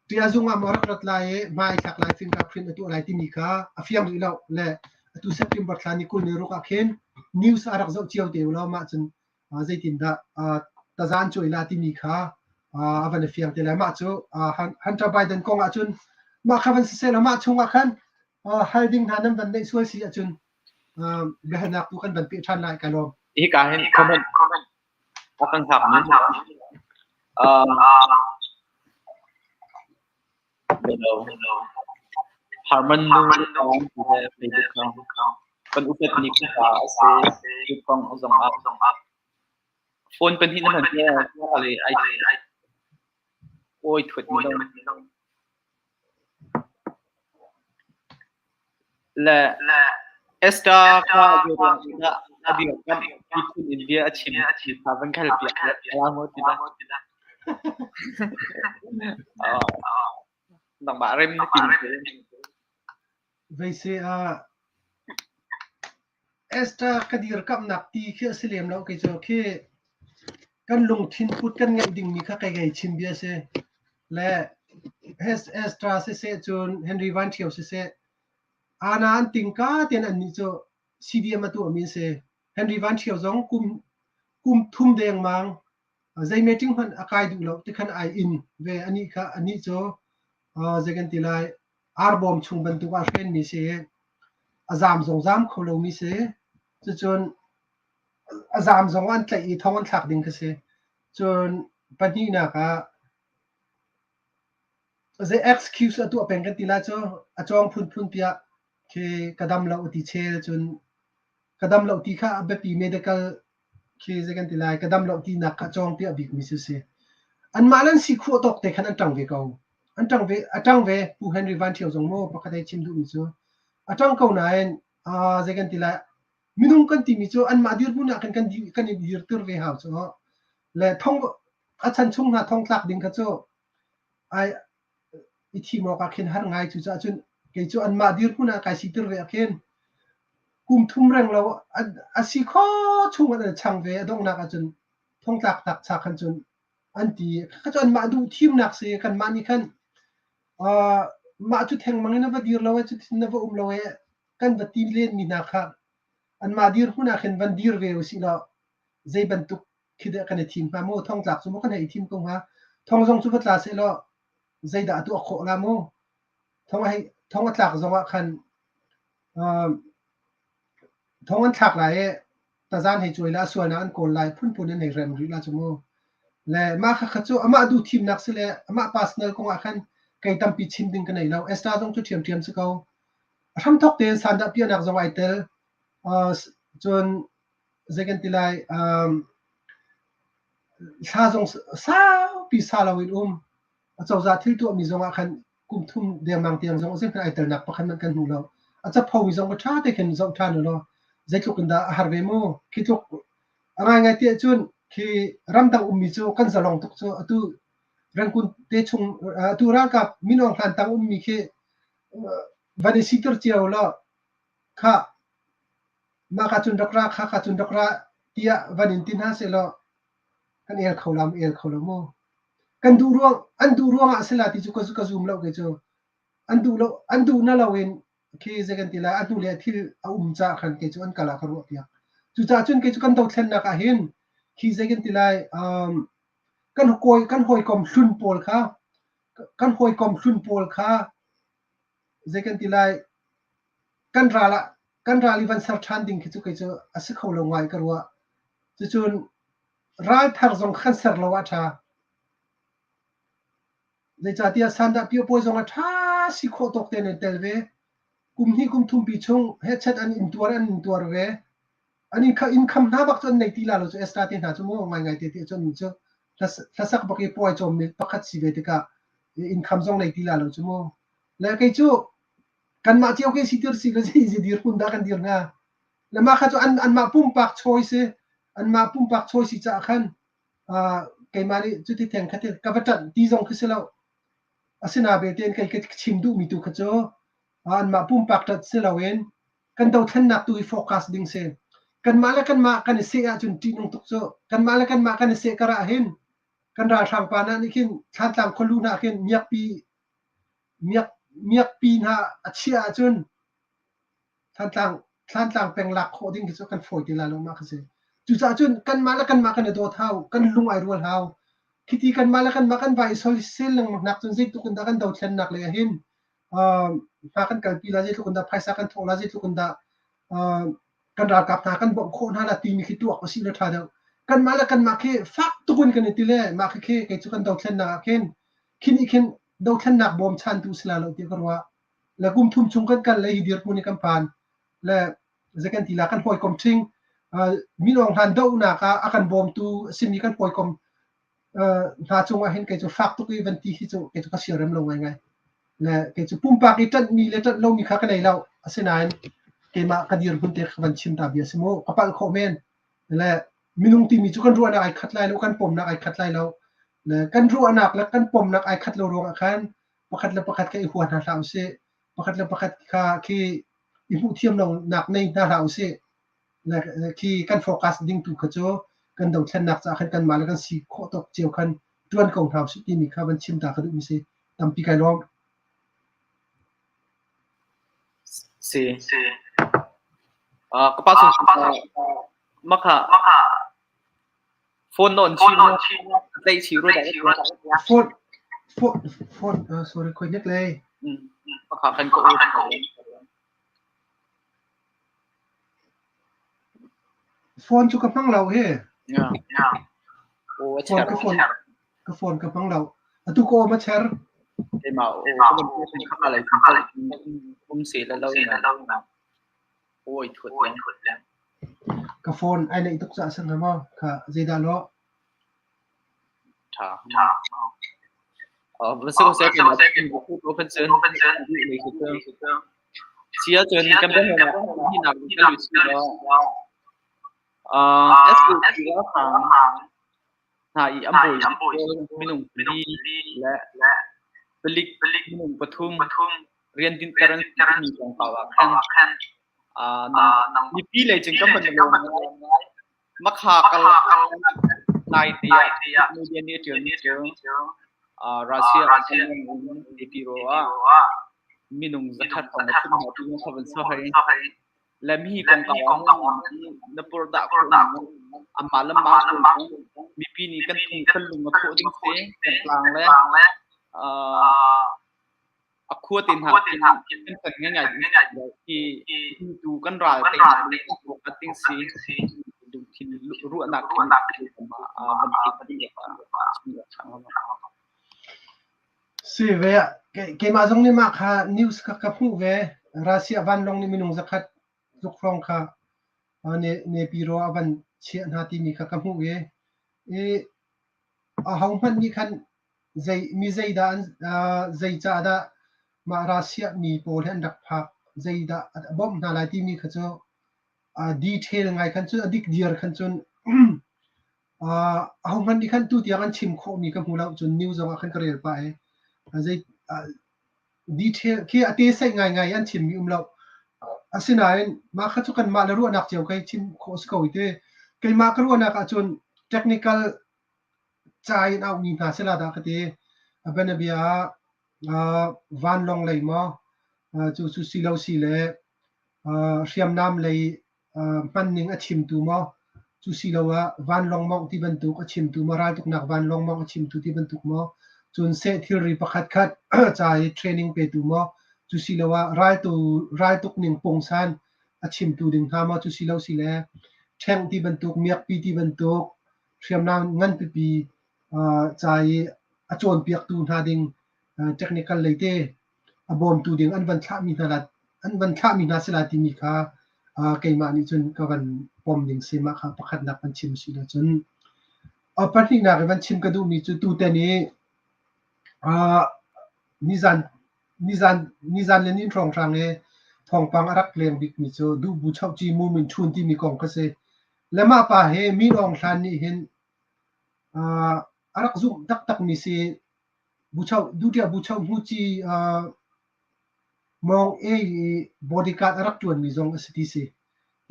Ṭia zung ah maw rak rat lai i hmai thlak lai fingerprint a tuah lai timi kha a fiang rih lo le atu September thla ni 26 ah khin news a rak zoh cio te u law mah cun zeitindah tazan cuai la timi kha a van i fiang te lai. Mah cu Hunter Biden kong ahcun mah kha van siseh law mah chung ah khan hal ding hna nan van neih sual si ahcun biahalnak tu kan van peh ṭhan lai. Kai lawm. Hika hin comment a kan hngak mi Harman nu Facebook kan upat ni kha a si kong zong ah phone pahnih na hman le ai oi thuat mi lo Le Esther kha a dirkamh miphun in bia a chim ti kha van khal piak la maw ti dah. Nangmah rem na tim te. Veise ah Esther ka dirkamhnak ti khi a si lem lo kei cu khi kan lungthin put kan ngeih dingmi kha kei kei chim bia si. Le Esther siseh cun Henry Van Ṭhio siseh Ana an tingka tein annih cu CDM a tuahmi an si. Henry Van Ṭhio zong kum kum thum dengmang zei meeting hmanh a kai duh lo tikhan ai in ve. Anih kha anih cu zei kan ti lai arbawm chung bantuk ah hrenmi si i a zaam zong zaam kho lomi si. Cucun a zaam zong an tlaih i thong an thlak ding kha si. Cun pahnihnak ah zei excuse a tuah peng kan ti lai cu a cawng phunphun piah khi ka dam lo ti chel cun ka dam lo ti kha a biapi medical khi zei kan ti lai ka dam lo ti nak kha cawng piah bik mi si si anmah lan si khawh tawk te khan an ṭang ve ko an ṭang ve a ṭang ve Pu Henry Van Ṭhio zong maw pakhat hei chim duh mi cu a ṭang ko nain zei kan ti lai minung kan timi cu anmah dirhmun ah khan kan kan i dirter ve hau cu le thong a chan chung hna thong tlak ding kha cu ai i thim awk ah khin har ngai cucaah cun kei cu anmah dirhmun ah kai siter ve ah khin kum thum reng lo a si kho chung an chang ve a donghnak ahcun thongtlak tak cha khan cun an ti kha cu anmah duh thimnak si kanmah nih khan mah cu thengmang in a va dir lo e cu na va um lo e kan va ti len mi hna kha anmah dirhmun ah khin van dir ve usih law zei bantuk khi dah kan i thim hnga maw thongtlak cu maw kan hei i thim ko hnga thong zong cu va tla seh law zeidah a tuah khawh la mu thong hei thong a tlak zong ah khan thong an thlak lai i tazan hei cuai la sualnak an kawl lai phunphun an hei rem rih la cu mu le mah kha kha cu amah duh thimnak si le amah personal kong ah khan kei tampi chim ding ka nei lo Esther zong cu ṭhiamṭhiam si ko a hramthok tein sandah piahnak zong ai tel cun zei kan ti lai thla zong saupi sa loin um acozah thil tuahmi zong ah khan kum thum dengmang tiang zong zeihmanh ai telnak pakhat hmanh kan hmu lo a capo mi zong ṭha te khin zoh ṭhan u law zeitluk in dah a har ve mu khi tluk a ngaingai ti ahcun khi ramdang ummi cu kan zalong tuk cu atu Rangoon te chung atu ralkap Min Aung Hlaing tang ummi khi van i siter cio law kha mah ka cun rak ra kha ka cun rak ra tiah van in ti hna sehlaw kan el kho la el kho lo mu kan duh ruang an duh ruangah a si la ti cu ka zum lo kei cu an duh lo an duh na lo in khi zei kan ti lai a hnu le thil a um caah khan kei cu an kal ah ka ruah piak cucaah cun kei cu kan dothlennak ah hin khi zei kan ti lai kan kawi kan hawikom hlun pawl kha kan hawikom hlun pawl kha zei kan ti lai. Kan ral ah kan ral i van ser ṭhan ding khi cu kei cu a si kho lo ngai ka ruah. Cucun ral thar zong kan ser lo ah ṭha. Zeicahtiah sandah piapawi zong a ṭha si khawh tawk tein an tel ve. Kum hnih kum thumpi chung hechet an intuar an intuar ve. An in inn kham hna bak cu an nei ti la lo cu Esther te hna cu mu ngaingai te ti cun cu hlasak bak i puai cawmmi pakhat si ve tikah inn kham zong nei ti la lo cu mu. Le kei cu kanmah cio ke si tir si le zei zei dirhmun dah kan dir hnga. Le mah kha cu an anmah pumpak choice anmah pumpak choice si caah khan keimah nih cuti theng kha ka va ṭanh ti zong khi si lo. Asina belte in kei ka chim duhmi tu kha cu anmah pumpak ṭanh si loin kan dothlennak tu hi focus ding si. Kanmah le kanmah kan i seh ahcun ṭihnung tuk cu. Kanmah le kanmah kan i seh kar ah hin kan ralhrang pa hna nih khin Thlantlang khualu hna khin miakpi miak miakpi hna a chiah ahcun Thantlang Thlantlang peng lak khawh ding khi cu kan fawi te lai lo mah khi si. Cucaah cun kanmah le kanmah kan i dawt hau, kan lung ai rual hau. Khiti kanmah le kanmah kan vai i soisel lengmang nak cun zeitluk in dah kan dothlennak lei ah hin hma kan kalpi la, zeitluk in dah phaisa kan thawh la, zeitluk in dah kan ralkap hna kan bawmh khawh hna la timi khi tuak usih law ṭha deuh. Kanmah le kanmah khi fak tuk in kan i ti le mah khi khi kei cu kan dothlennak ah khin khi nih khin dothlennak bawmchantu si la lo tiah ka ruah. Le kum thum chung kan kal le hi dirhmun hi kan phan le zei kan ti la kan hawikom ṭhing Min Aung Hlaing dohnak ah a kan bawmtu a simi kan hawikom hna cungah hin kei cu fak tuk i van ti hi cu kei cu ka siarem lo ngaingai. Le kei cu pumpak i ṭanhmi le ṭanh lomi kha ka nei lo. Asinain keimah ka dirhmun te ka van chim ta bia si mu. Ka palh khawh men. Le minung timi cu kan ruahnak ai khat lai lo, kan pomnak ai khat lai lo. Le kan ruahnak le kan pomnak ai khat lo ruangah khan pakhat le pakhat kha i hua hna hlah usih. Pakhat le pakhat kha khi i hmuhthiam lonak nei hna hlah usih. Le khi kan focus ding tu kha cu kan dothlennak caah khan kanmah le kan si khawh tawk cio khan ṭuan ko hna usih timi kha van chim ta ka duhmi si. Tampi kai lawm. Si. Ka pa sung makha phone non chi tlaih chi ru Phone phone phone sorry khoi nek lei. Makha kan ko Phone cu ka hmang lo hi. Yeah. Oh, Phone ka phone ka phone ka hmang lo. Atu ko ma cher. Keimah o ka ban kha lai um se la lo na. Oi thut le. Ka phone ai neih tuk caah a si hnga maw? Kha zeidah lawh? Ṭha. Si ahcun kan biahalnak hi nak kan lut law SAC ralhrang hna i an bawi minung pali le palik minung pathum rian dinhter an si timi kongkau ah khan mipi lei cun kan van ngai. Makha kal nai tiah media nih a ṭialmi cu Russia Naypyidaw ah minung zakhat thong a thum hna ti kha van sawhai. Le mi kongkau ah na purdah khawh amah le mah mipi nih kan thung kan lung a thawh ding si kan tlang le A khua te hna khin kan kan ngai hi tu kan ral te a ting si lungthin ruahnak khin Si ve keimah zong nih mah kha news kha ka hmuh ve. Russia vanlawng nih minung zakhat tluk hrawng kha Naypyidaw a van chiah hna timi kha ka hmuh i i ahohmanh nih khan Zei mi zeidah an zeicah dah mah Russia mi pawl hi an rak phak, zeidah a bawmh hna lai timi kha cu detail ngai khan cun a dikdiar khan cun ahohmanh nih khan tutiang an chim khawhmi ka hmu lo. Cun news zong ah khan ka rel pah i zei detail khi a te-saih ngaingai an chimmi um lo. Asinain mah kha cu kanmah le ruahnak cio kai chim khawh a si ko i ti. Keimah ka ruahnak ahcun technical Ca in auhmi hna si la dah ka ti. A bianabia ah vanlawng lei maw, cu cu si lo si le hriamnam lei hmanning a chimtu maw, cu si lo ah vanlawng mawngh ti bantuk a chimtu maw, raltuknak vanlawng mawngh a chimtu ti bantuk maw, cun seh thilri pakhatkhat ca i training petu maw. Cu siloah raltu raltuk ning pungsan a chimtu ding hna maw cu silo sile ṭhengh ti bantuk, miakpi ti bantuk hriamnam nganpipi ca i a cawnpiaktu hna ding technical lei te a bawmtu ding an van thlahmi hna la an van thlahmi hna sila timi kha keimah nih cun ka van pom ding si. Mah kha pakhatnak van chim si lo cun pahnihnak i van chim ka duhmi cu tutan i nizan nizan nizan le nin hrawnghrang i thawngpang a rak leng bikmi cu duhbu chohci mu min ṭhun timi kong kha si. Le mah pa hi Min Aung Hlaing nih hin a rak zumh taktakmi si. Duhtiah Buchoh hmuci Mawng Ei i bodyguard a rak ṭuanmi zong a si ti si.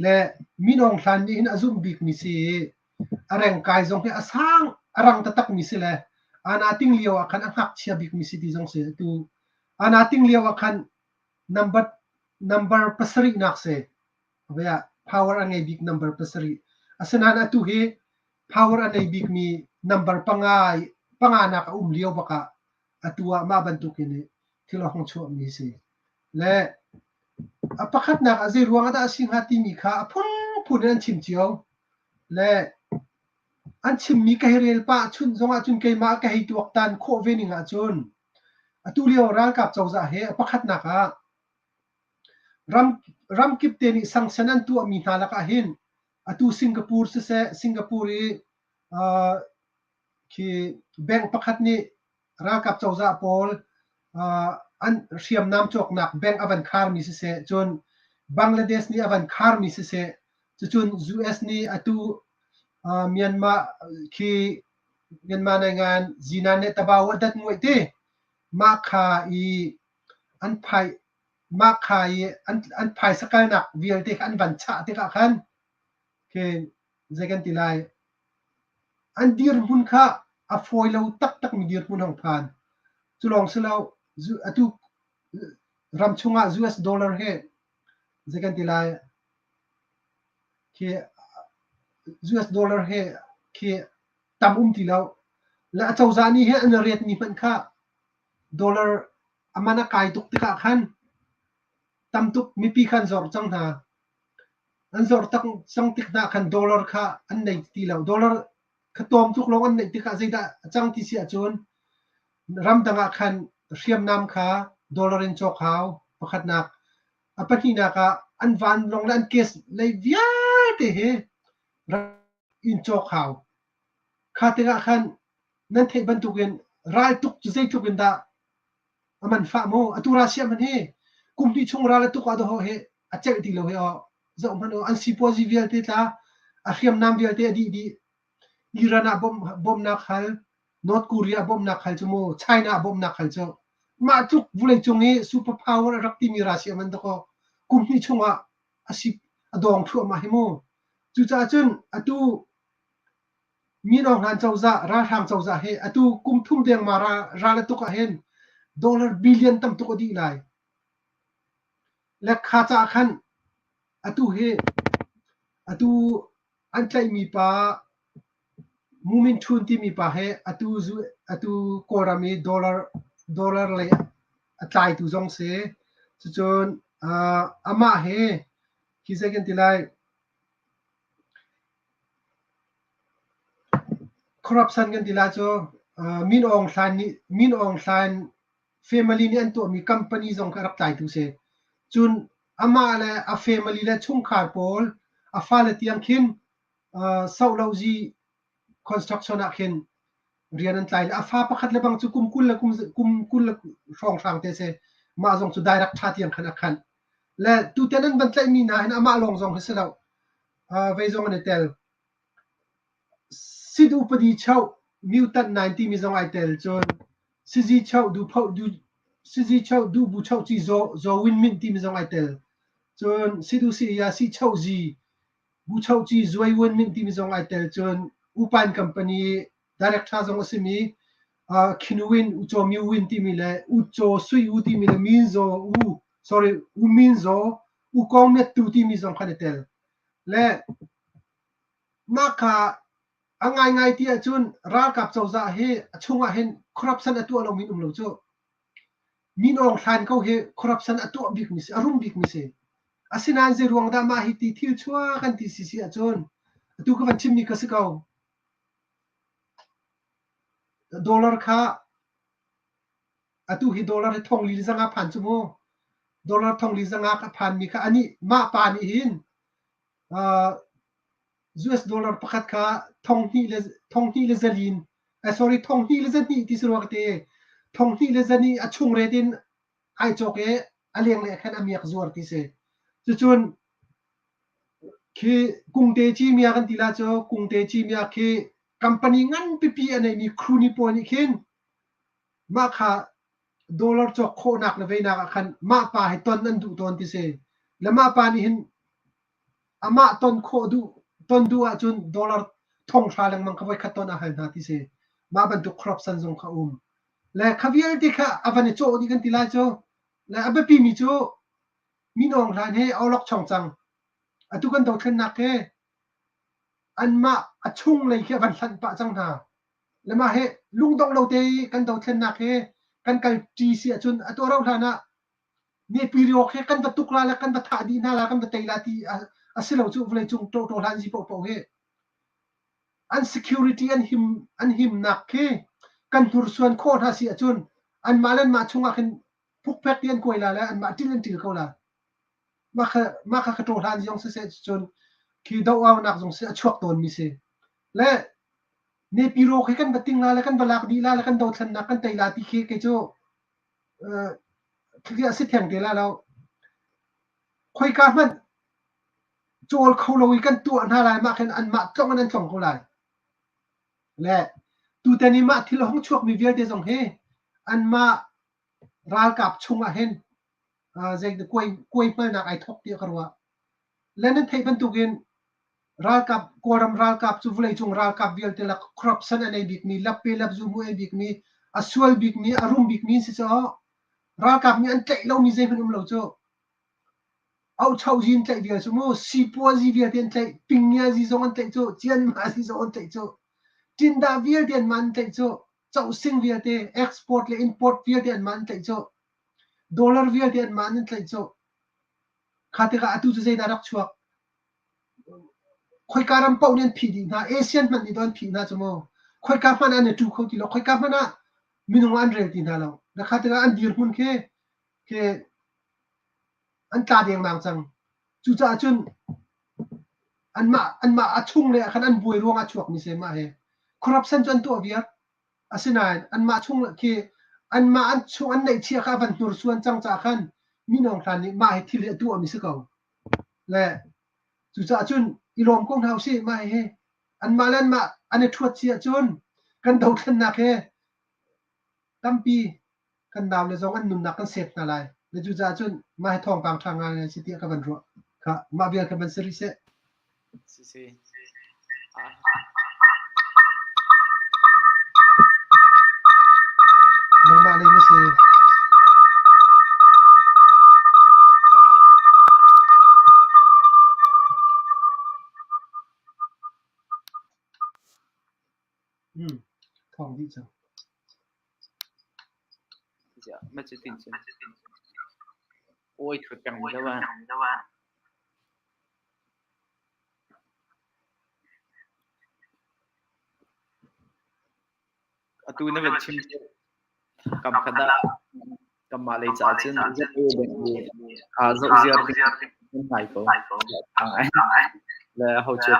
Le Min Aung Hlaing nih hin a zumh bikmi si i a rengkai zong hi a sang a rang taktakmi si le ana ting lio ah khan a ngakchia bikmi si ti zong si. Atu ana ting lio ah khan number number pasarihnak si. Power a ngei bik number pasarih. Asinain atu hi power a nei bikmi number panga panganak a um lio bak ah atu ah mah bantukin thil a hung chuahmi si. Le a pakhatnak ah zei ruang ah dah a si hnga timi kha a phunphun in an chim cio. Le an chimmi ka hei rel pah chun zong ahcun keimah ka hei tuaktan khawh ve ning ahcun atu lio ralkap cozah he a pakhatnak ah ram ramkip te nih sanction an tuahmi hna lakah hin atu Singapore siseh Singapore i khi bank pakhat nih ralkap cozah pawl an hriamnam cawknak bank a van kharmi siseh cun Bangladesh nih a van kharmi siseh cucun US nih atu Myanmar khi Myanmar ngai zinan le tabaw a dat nguai te mah kha i an phai mah kha i an phaisa kalnak vialte kha an van chah tikah khan khi zei kan ti lai an dirhmun kha a fawi lo taktakmi dirhmun hong phan. Cu lawng si lo atu ram chungah US dollar he zei kan ti lai khi US dollar he khi tam um ti lo. Le acozah nih hin an ret mi hmanh kha dollar a man a kai tuk tikah khan tam tuk mipi kha an zor cang hna. An zor cang tik hna khan dollar kha an nei ti lo. Dollar kha tlawm tuk lawng an neih tikah zeidah a cang ti si ahcun ramdang ah khan hriamnam kha dollar in cawk hau pakhatnak. A pahnihnak ah an vanlawng le an case lei vialte hi in cawk hau. Kha tikah khan nan theih bantukin raltuk cu zeitluk in dah a man fah mu. Atu Russia hmanh hi kum hnih chung ral a tuk ah dawh hi a celh ti lo hi aw. Zoh hmanh u, an sipuazi vialte tla, a hriamnam vialte a dih dih. Iran ah bawmhnak hal, North Korea bawmhnak hal cu mu, China bawmhnak hal cu. Mah tluk vawleicung i super power a rak timi Russia man dakaw kum hnih chungah a si a dawng thluahmah hi mu. Cucaah cun atu Min Aung Hlaing cozah, ralhrang cozah hi atu kum thum dengmang ral a tuk ahhin dollar billion tam tuk a dih lai. Le kha caah khan atu hi atu an tlaihmi pa Mumin Htun timi pa hi atu atu Kawlram i dollar dollar lei a tlaitu zong si. Cucun amah hi hi zei kan ti lai Corruption kan ti lai cu Min Aung Hlaing nih Min Aung Hlaing family nih an tuahmi company zong kha a rak tlaitu si. Cun amah le a family le chungkhar pawl a fale tiang khin Sohlozi construction ah khin rian an tlai le a fa pakhat le bang cu kum 20 le kum 20 le hrawnghrang te si. Mah zong cu direct ṭha tiang khan a khanh. Le tutan an van tlaihmi hna hin amah lawng zong hi si lo. Vei zong an i tel. Sit upadi choh mutant 9 timi zong ai tel. Cun sizi choh du phoh du sizi choh du bu choh ci zaw zaw win mint timi zong ai tel. Cun sidu si ya si choh zi bu choh ci zuai win mint timi zong ai tel. Cun upan company director zong a simi Khinuwin Uchaw Myu Win timi le Uchaw Sui U timi le Min Zaw U sorry U Min Zaw U Kong Myat Tu timi zong khan i tel. Le mah kha a ngaingai ti ahcun ralkap cozah hi a chungah hin corruption a tuah lomi um lo cu. Min Aung Hlaing ko hi corruption a tuah bikmi si, a rum bikmi si. Asinain zei ruang dah mah hi ti thil chuak kan ti si si ahcun atu ka van chimmi ka si ko. Dollar kha atu hi dollar hi thong li zanga phan cu mu. Dollar thong li zanga ka phanmi kha ani mah pa nih hin uh, US dollar pakhat kha thong hnih le zalin sorry thong hnih le zahnih ti si rua ka ti. Thong hnih le zahnih a chung ret in ai cawk i a lenglei ah khan a miak zuar ti si. Cucun khi kungte cimia kan ti la cu kungte cimia khi company ngan pipi a neimi crony pawl nih khin mah kha dollar cawk khawhnak le veinak ah khan mah pa hi ton an duh tawn ti si. Le mah pa nih hin amah ton khawh duh ton duh ahcun dollar thong hra lengmang kha voikhat ton a hal hna ti si. Mah bantuk corruption zong kha um. Le kha vialte kha a van i cawh dih kan ti lai cu. Le a biapi mi cu Min Aung Hlaing he awlokchong cang. Atu kan dothlennak he anmah a chunglei khi a van hlanh pah cang hna. Le mah he lungdong lo te i kan dothlennak he kan kalṭi si ahcun atu a rauh hlan ah Nepiriok he kan va tuk la le kan va thah dih hna la kan va tei la ti a si lo cu vawleicung ṭawhṭaw hlan zi paohpaoh hi an security an him an himnak khi kan hnursuan khawh hna si ahcun anmah le anmah chungah khin phukphek ti an kuai la le anmah ṭil an ṭil ko la. Mah kha mah kha ka ṭaw hlan zong siseh cun khi doh-aunak zong si a chuak tawnmi si. Le Nepiro khi kan va ting la le kan va lak dih la le kan dothlennak kan tei la ti khi kei cu khi a si theng te la lo. Khoika hmanh cawl kho lo i kan tuah hna lai mah khin anmah tlong in an tlong ko lai. Le tutan i mah thil a hung chuakmi vialte zong hi anmah ralkap chungah hin zei kuai kuai hmalnak ai thok tiah ka ruah. Le nan theih bantukin ralkap Kawlram ralkap cu vawleicung ralkap vialte lak corruption a nei bikmi, lappe lapzu mu ei bikmi, a sual bikmi, a rum bikmi si caah ralkap nih an tlaih lomi zeihmanh um lo cu. Auhchozi an tlaih vial cu mu, sipuazi vialte an tlaih, pingngiazi zong an tlaih cu, cianmazi zong an tlaih cu, tindah vialte anmah an tlaih cu, cohsing vialte, export le import vialte anmah an tlaih cu, dollar vialte anmah an tlaih cu. Kha tikah atu cu zeidah rak chuak? Khoika ram paoh nih an phih dih hna. ASEAN hmanh nih an phih hna cu mu. Khoika hmanh ah an i ṭu kho ti lo. Khoika hmanh ah minung ah an rel ti hna lo. Na kha tikah an dirhmun khi khi an tla dengmang cang. Cucaah cun anmah anmah a chung le ah khan an buai ruangah chuakmi si mah hi. Corruption cu an tuah viar. Asinain anmah chung khi anmah an chung an neihchiah kha a van hnursuan cang caah khan Min Aung Hlaing nih mah hi thil hi a tuahmi si ko. Le cucaah cun i lawm ko hna usih mah hihi anmah le anmah an i ṭhuat si ahcun kan dothlennak hi tampi kan naule zong an nunnak kan save hna lai. Na cucaah cun mah hi thawngpang ṭha ngai si tiah ka van ruah. Kha mah vial kha van si rih seh. Si si. Ah. Nangmah lei na si. Hmm. Thawng dih cang. Ma cu tin cun. Oi thut peng mi lo ah. Atu na van chim cu kam khat ah kanmah lei caah cun zoh ziar ding an ngai ko. Le ho cio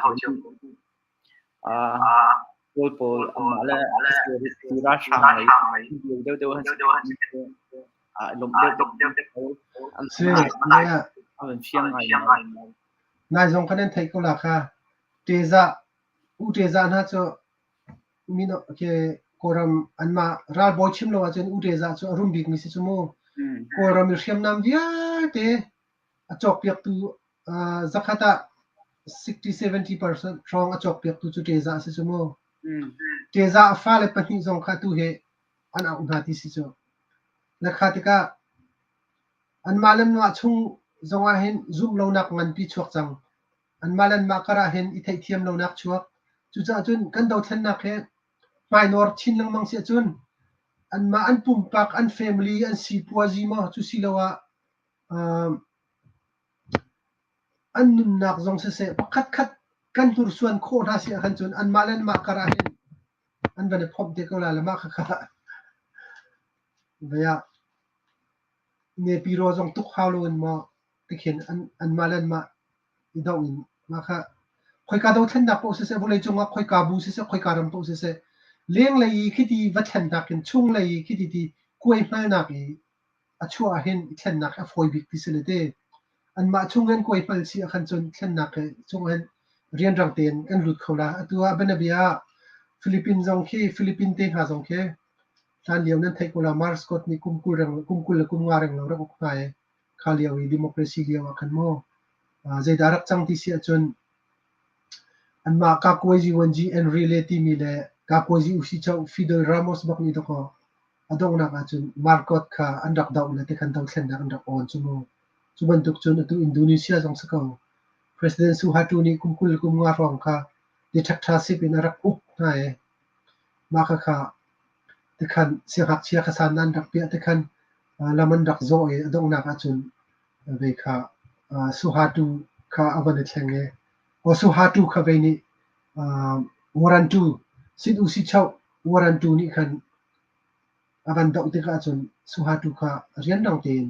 Kawl pawl anmah le ralhrang lei deuh deuh an si. Lawmh deuh deuh an Si, nai ah an fiang ngai. Nai zong kha nan theih ko la kha. Ṭezah, u ṭezah hna cu mino ke Kawlram anmah ralbawi chim lo ahcun u ṭezah cu a rum bikmi si cu mu. Kawlram i hriamnam vialte a cawkpiaktu zakhat ah 60-70% hrawng a cawkpiaktu cu ṭezah a si cu mu. Ṭezah a fale pahnih zong kha tu hi an auh hna ti si cu. Na kha tikah anmah le anmah chung zongah hin zumh lonak nganpi chuak cang. Anmah le anmah kar ah hin i theihthiam lonak chuak. Cucaah cun kan dothlennak hi hmainawr chin lengmang si ahcun. Anmah an pumpak, an family, an sipuazi maw cu siloah an nunnak zong siseh pakhatkhat kan hnursuan khawh hna si ahkhan cun anmah le anmah kar ah hin an van i phomh te ko lai le mah khakha vei ah Nepiro zong tuk hau loin maw tikhin anmah le anmah i doh in mah kha khoika dothlennak paoh siseh vawleicung ah khoika bu siseh khoika ram paoh siseh lenglei i khiti va thlennak in chunglei i khiti ti kuai hngalnak i a chuah ahhin i thlennak hi a fawi bik ti si le te anmah chung in kuai hngal si ahkhan cun thlennak hi chung hin rianrang tein kan lut kho la. Atu ah bianabia ah Philippines zong khi Philippines te hna zong khi hlan lio nan theih ko la Mars Scott nih kum 20 reng kum 20 le kum nga reng lo rak uk hna i kha lio i democracy lio ah khan mu zeidah rak cang ti si ahcun anmah Kakuaiji Wanji Enrile timi le Kakuaiji Usicho Fidel Ramos bak nih dakaw a donghnak ahcun Marcos kha an rak doh le tikhan dothlennak an rak awn cu mu. Cu bantuk cun atu Indonesia zong si ko. President Suharto nih kum 20 le kum nga hrawng kha dictatorship in a rak uk hna i mah khakha tikhan siangngakchia kha san an rak piah tikhan lam an rak zawh i a donghnak ahcun vei kha Suharto kha a van i thleng i Suharto kha vei nih warantu sit u si choh warantu nih khan a van doh tikah cun Suharto kha rianrang tein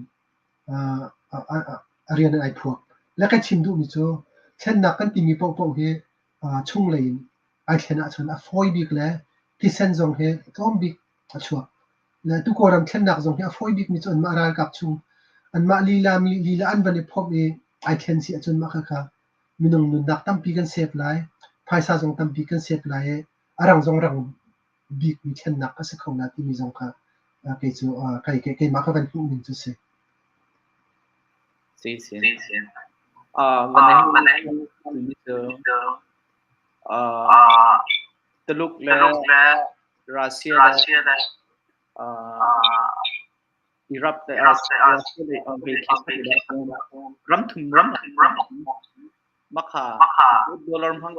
a rian in ai phuak. Le ka chim duhmi cu thlennak kan timi paohpaoh hi chunglei in ai thlen ahcun a fawi bik le thisen zong hi tlawm bik a chuak. Le tu Kawlram thlennak zong hi a fawi bikmi cu anmah ralkap chung anmah lila mi lila an van i phomh i ai thlen si ahcun mah khakha minung nunnak tampi kan save lai, phaisa zong tampi kan save lai i a rang zong rang bikmi thlennak a si kho la timi zong kha kei cu keimah ka van hmuh ning cu si. Si si. Van cu Tuluk le Russia le Iraq le ram thum ram makha dollar hmang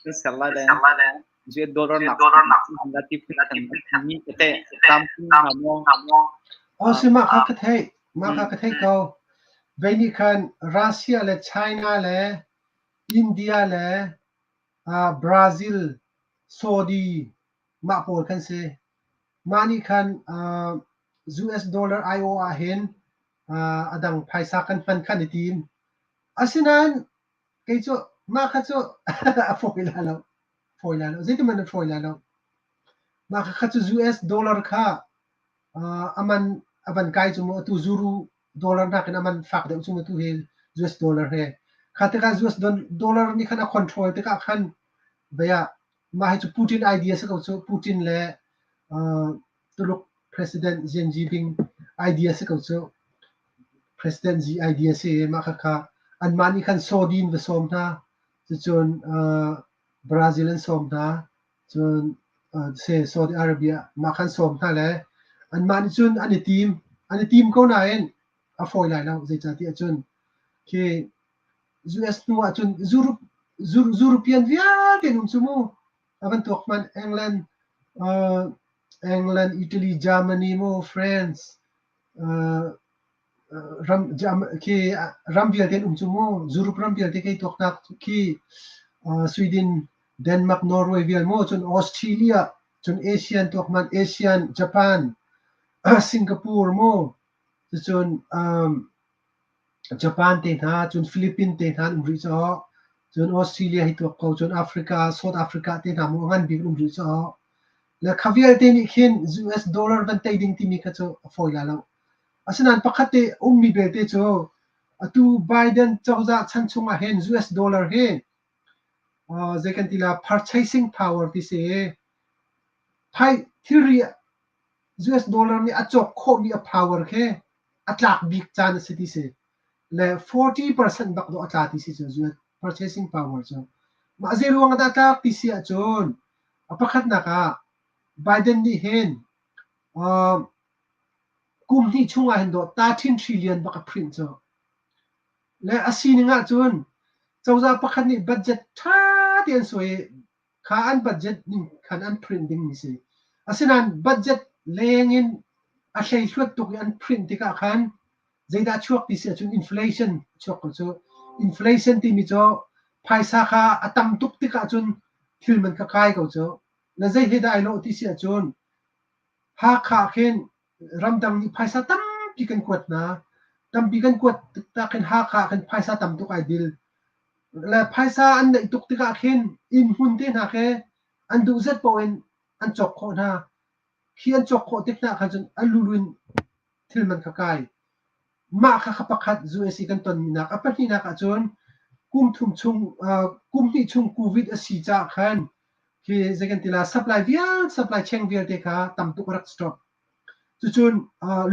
kan ser lai le US dollar nak ti phun mi tete tam maw. Oh si mah kha ka theih mah kha ka theih ko. Vei nih khan Russia le China le India le Brazil, Saudi mah pawl khan si. Mah nih khan US dollar IO ah hin a dang phaisa kan hman khan i tim. Asinain kei cu mah kha cu a fawi lai lo. Fawi lai lo. Zeitin a fawi lai lo. Mah kha cu US dollar kha a man a van kai cu mu atu zuru dollar nakin a man fak deuh cu mu tu hi US dollar he. Kha tikah US dollar nih khan a control tikah khan vei ah mah hi cu Putin idea si ko cu. Putin le Tuluk President Xi Jinping idea si ko cu. President Xi idea si i mah khakha anmah nih khan Saudi in va sawm hna. Cucun Brazil an sawm hna. Cun Saudi Arabia mah khan sawm hna le anmah nih cun an i tim. An i tim ko nain a fawi lai lo. Zeicahtiah cun khi US hnu ahcun Europe, European vialte an um cu mu. A van tuak hmanh England, England, Italy, Germany mu, France, ram khi ram vialte an um cu mu. Europe ram vialte kei tuaknak khi Sweden, Denmark, Norway vial mu. Cun Australia, cun Asian tuak hmanh Asian, Japan, Singapore mu. Cucun Japan te hna, cun Philippines te hna an um rih caw. Cun Australia hi tuak ko, cun Africa, South Africa te hna mu a ngan bik an um rih caw. Le kha vialte nih khin US dollar van tei ding timi kha cu a fawi lai lo. Asinain pakhat te ummi belte cu atu Biden cozah chan chung ah hin US dollar hi zei kan ti la purchasing power ti si phai thilri US dollar nih a cawk khawhmi a power khi a tlak bik caan a si ti si. Le 40% bak dawh a tla ti si cu US purchasing power cu. Mah zei ruang ah dah a tlak ti si ahcun a pakhatnak ah Biden nih hin kum hnih chung ah hin dawh 13 trillion bak a print cu. Le a sining ahcun cozah pakhat nih budget ṭha tein suai i Kha an budget ning khan an print ding mi si. Asinain budget leng in a hleihluat tuk i an print tikah khan zeidah chuak ti si ahcun inflation chuak ko cu. Inflation timi cu phaisa kha a tam tuk tikah cun thil man kha kai ko cu. Na zei he dah ai lawh ti si ahcun Hakha khin ramdang nih phaisa tampi kan kuat hna. Tampi kan kuat tikah khin Hakha khin phaisa tam tuk ai dil. Le phaisa an neih tuk tikah khin inn hmun te hna khi an duh zat paoh in an cawk khawh hna. Khi an cawk khawh tik hna khan cun a lulu in thil man kha kai. Mah kha kha pakhat USA kan tonmi nak. A pahnihnak ahcun kum thum chung kum hnih chung COVID a si caah khan khi zei kan ti la supply vial supply chain vialte kha tam tuk a rak stop. Cucun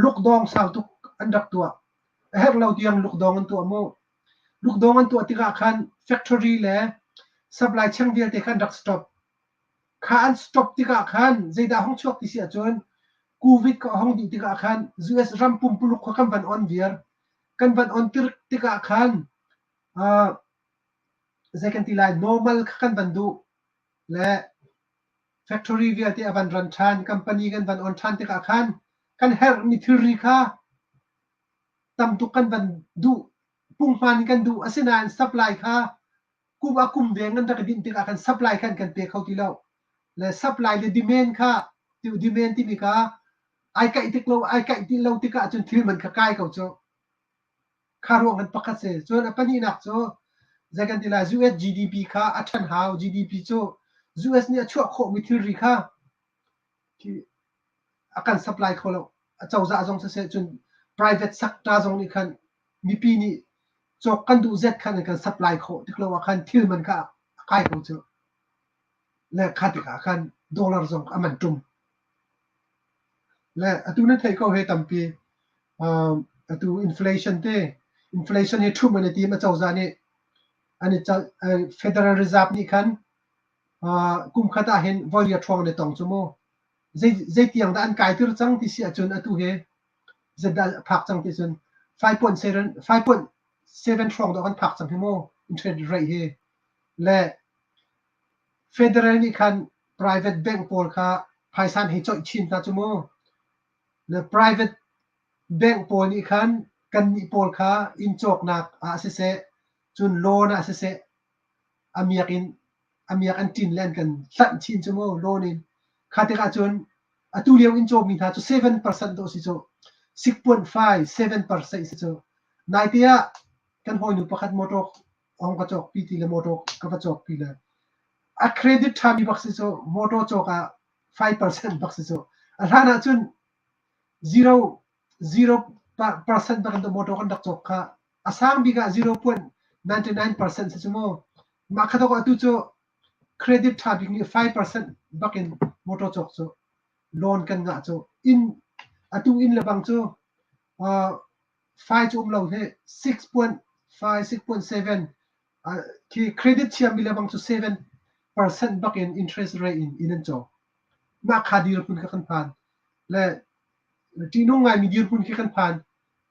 lukdawng sau tuk an rak tuah. A herh lo tiang lukdawng an tuah mu. Lukdawng an tuah tikah khan factory le supply chain vialte khan rak stop. Kha an stop tikah khan zeidah hong chuak ti si ahcun COVID ka hong dih tikah khan US ram pumpuluk kha kan van on viar. Kan van on tikah khan zei kan ti lai normal kha kan van duh le factory vialte a van ran ṭhan, company kan van on ṭhan tikah khan kan herhmi thilri kha tam tuk kan van duh punghman in kan duh. Asinain supply kha kum a kum deng an rak i dinh tikah khan supply khan kan pe kho ti lo. Le supply le demand kha demand timi kha ai kaih tik lo ai kaih ti lo tikah cun thil man kha kai ko cu. Kha ruang in pakhat si. Cun a pahnihnak cu zei kan ti lai US GDP kha a ṭhan hau. GDP cu US nih a chuah khawhmi thilri kha a kan supply kho lo. A cozah zong siseh cun private sector zong nih khan mipi nih cawk kan duh zet khan an kan supply khawh tik lo ah khan thil man kha a kai ko cu. Le kha tikah khan dollar zong a man ṭum. Le atu na theih ko he tampi atu inflation te inflation hi ṭhumh an i tim acozah nih an i Federal Reserve nih khan kum khat ah hin voi riat hrawng an i tong cu mu. Zei zeitiang dah an kai tir cang ti si ahcun atu hi zeidah a phak cang ti cun 5.7 5.7 hrawng dawh kan phak cang hi mu interest rate hi. Le Federal nih khan private bank pawl kha phaisa an hei coih chin hna cu mu. Le private bank pawl nih khan kannih pawl kha inn cawknak ah siseh, cun loan ah siseh, a miak in a miak an ṭin le an kan hlanh chin cu mu loan in. Kha tikah cun atu lio inn cawmi hna cu 7% dawh si cu. 6.5, 7% si cu. Naite ah kan hawinu pakhat motor a hung ka cawkpi ti le motor ka va cawkpi le a credit ṭhami bak si cu motor cawk ah 5% bak si cu. A hlan ah cun 0 0% bak in motor kan rak cawk kha. A sang bik ah 0.99% si cu mu. Mah kha atu cu credit ṭha bik nih 5% bak in motor cawk cu loan kan ngah cu. Inn atu inn le bang cu 5 cu um lo hi 6.5 6.7 khi credit thiammi le bang cu 7% bak in interest rate in inn an cawk. Mah kha dirhmun kha kan phan. Le ṭihnung ngaimi dirhmun khi kan phan.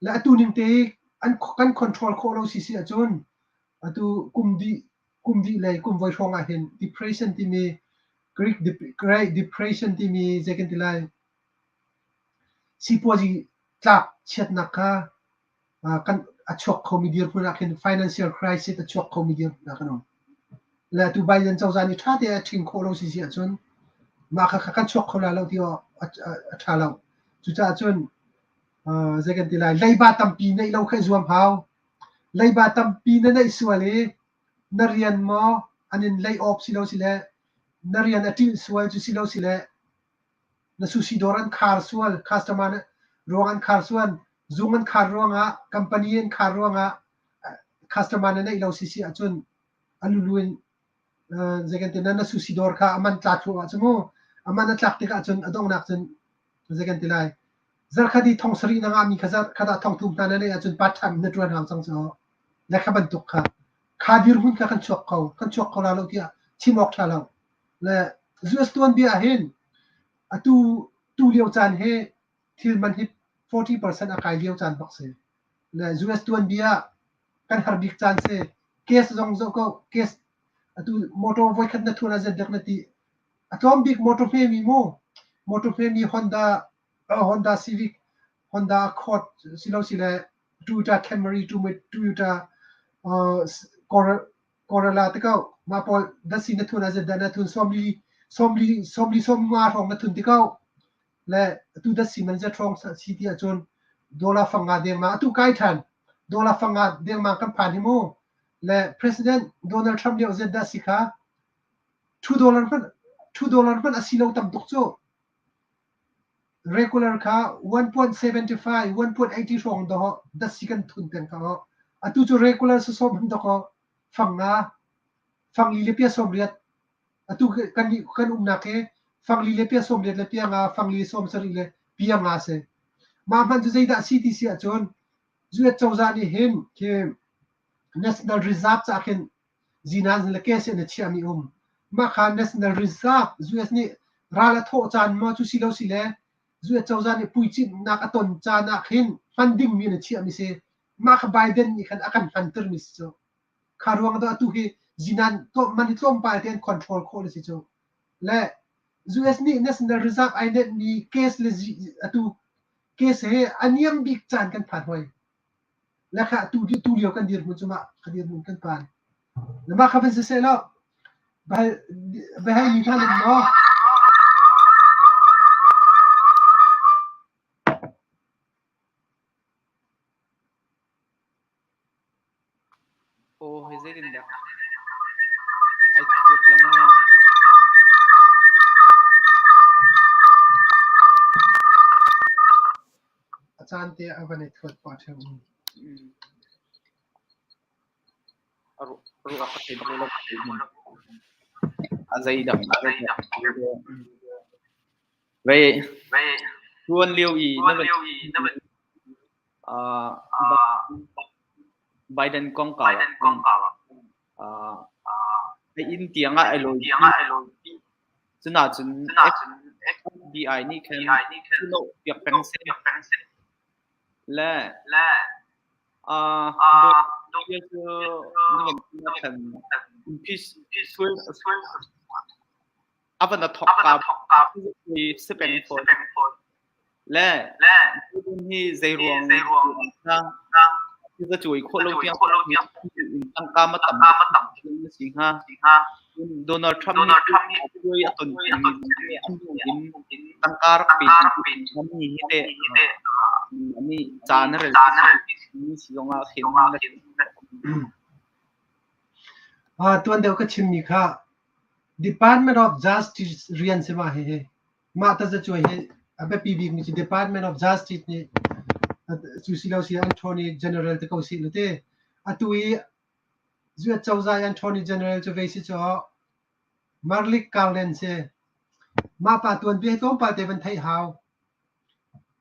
Le atu ning te i an kan control khawh lo si si ahcun atu kum dih kum dih lei kum voi hrawng ah hin depression timi Greek Great Depression timi zei kan ti lai sipuazi tlak chiatnak kha kan a chuak khomi dirhmun ah khin financial crisis a chuak khomi dirhmun ah kan um. Le atu Biden cozah nih ṭha tein a ṭhing khawh lo si si ahcun mah kha kan chuak kho lai lo ti awk a ṭha lo. Cucaah cun zei kan ti lai leiba tampi neih lo kha i zuam hau. Leiba tampi na neih sual i na rian maw an in lay off si lo si le na rian a ṭilh sual cu si lo si le na sushi dawr an khar sual, customer ruang an khar sual, zung an khar ruangah, company an khar ruangah customer na neih lo si si ahcun a lulu in zei kan ti na na sushi dawr kha a man tla thluahmah cu mu. A man a tlak tikah cun a donghnak cun zei kan ti lai zarkhat i thong sarih na ngahmi kha zarkhat ah thong thum hna na neih ahcun part time na ṭuan hau cang cu le kha bantuk kha kha dirhmun kha kan chuak kho kan chuak kho la lo tiah chim awk ṭha lo. Le US tuanbia ah hin atu tu lio caan hi thil man hi 40% a kai lio caan bak si. Le US tuanbia ah kan har bik caan si. Case zong zoh ko case. Atu motor voikhat na thun ah zeidek na ti. A tlawm bik motor hmemi mu. Motor hmemi Honda Honda Civic, Honda Accord silo sile Toyota Camry, Toyota Corolla te ko. Mah pawl dasi na thun ah zeidah na thun sawmli sawmli sawmli sawmnga hrawng na thun ti ko. Le atu dasi man zat hrawng si ti ahcun dollar fanga dengmang atu kai ṭhan. Dollar fanga dengmang kan phan hi mu. Le President Donald Trump lio zeidah si kha $2 hmanh $2 hmanh a si lo tam tuk cu. Regular kha 1.75 1.80 hrawng dawh datsi kan thun peng kha aw. Atu cu regular sawsawh hmanh dawkaw fang nga fang li le pia 80 atu kan kan umnak hi fang li le pia 80 le pia nga fang li 70 le pia nga si. Mah hman cu zeidah si ti si ahcun US cozah nih hin khi National Reserve ca khin zinan le cash in a chiahmi um. Mah kha National Reserve US nih ral a thawh caan maw cu si lo si le US cozah nih puicimhnak a ton caan ah khin hman dingmi in a chiahmi si. Mah kha Biden nih khan a kan hmantermi si cu. Kha ruang dah atu hi zinan man hi tlawmpal te an control khawh le si cu. Le US nih National Reserve ai nenhmi case le atu case he a niam bik caan kan phan hoi. Le kha tu tu lio kan dirhmun cu mah ka dirhmun kan phan. Le mah kha van siseh law bahal bahal mi hna nan maw? Aw hei zeitindah ai thuat lengmang. A caan te a van i thuat pah ṭheo. Ruah ka thei bak lo. A zeidang Vei tuan lio i na van Biden kongkau ah a inn tiang ah ai lawi. Cunahcun FBI nih khan piak peng seh. Le cu khan a van a thawk ka si peng fawn. Le hi zei ruang za cuai khawh lo tiang tangka ma tam na si hnga. Donald Trump nih cuai a ton in tangka rak pe mi hi te mi ca na rel si zong ah khin. Tuan deuh ka chimmi kha Department of Justice rian si ma hihi. Mah tazacuai hi a biapi bikmi cu Department of Justice nih cu si lo si Attorney General te ko sih lu te. Atu i US cozah i Attorney General cu vei si cu Merrick Garland si. Mah pa tuanbia hi tlawmpal te van theih hau.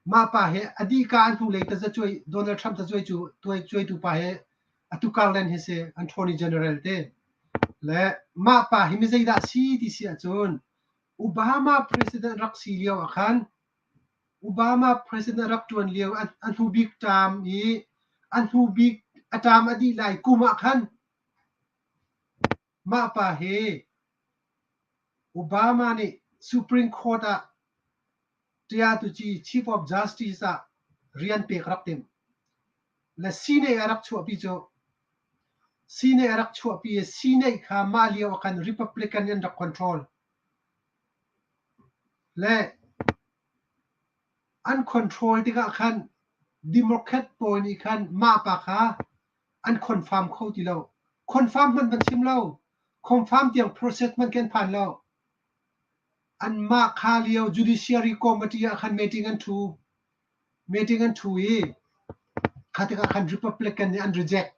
Mah pa hi a dihka an hnulei tazacuai Donald Trump tazacuai cu cuaitu pa hi atu Garland hi si Attorney General te. Le mah pa hi mi zeidah si ti si ahcun Obama president rak si lio ah khan Obama president rak ṭuan lio a hnu bik term i a hnu bik a term a dih lai kum ah khan mah pa hi Obama nih Supreme Court ah ṭiatuci Chief of Justice ah rian pek rak timh. Le Senate a rak chuahpi cu Senate a rak chuahpi i Senate kha mah lio ah khan Republican an rak control. Le an control tikah khan Democrat pawl nih khan mah pa kha an confirm kho ti lo. Confirm hmanh van chim lo. Confirm tiang process hmanh kan phan lo. Anmah kha lio Judiciary Committee ah khan meeting an ṭhu. Meeting an ṭhu i kha tikah khan Republican nih an reject.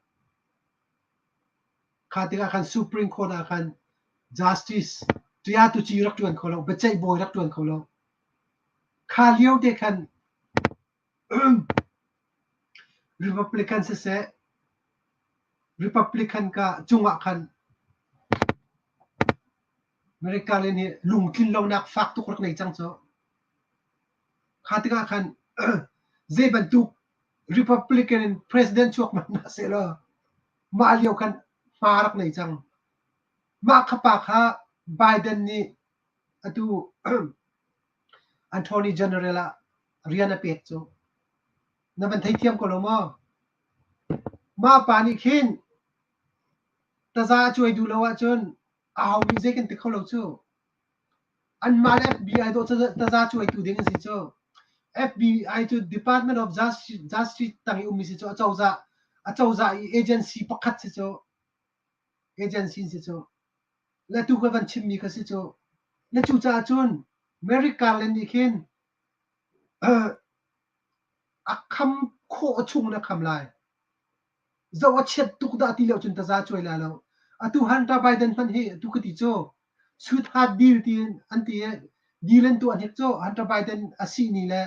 Kha tikah khan Supreme Court ah khan Justice ṭiatuci rak ṭuan kho lo, biaceih bawi rak ṭuan kho lo. Kha lio te khan Republican siseh, Republican ka cungah khan America le nih lungtlin lonak fak tuk rak nei cang cu. Kha tikah khan zei bantuk Republican in president chuak hmanh hna sehlaw mah lio khan hma rak nei cang. Mah kha pa kha Biden nih atu Attorney General ah rian a pek cu. Na van theithiam ko lo maw? Mah pa nih khin taza a cuai duh lo ahcun aho nih zei kan ti kho lo cu. Anmah le FBI dawh taza cuaitu ding an si cu. FBI cu Department of Justice tang i ummi si cu acozah acozah i agency pakhat si cu. Agency si cu. Le tu ka van chimmi kha si cu. Le cucaah cun Merrick Garland nih khin a kham khawh chung in a kham lai. Zoh a chiat tuk dah ti lo cun taza cuai lai lo. Atu Hunter Biden hmanh hi atu ka ti cu sweetheart deal tiin an ti i deal an tuah hnik cu Hunter Biden a si ni le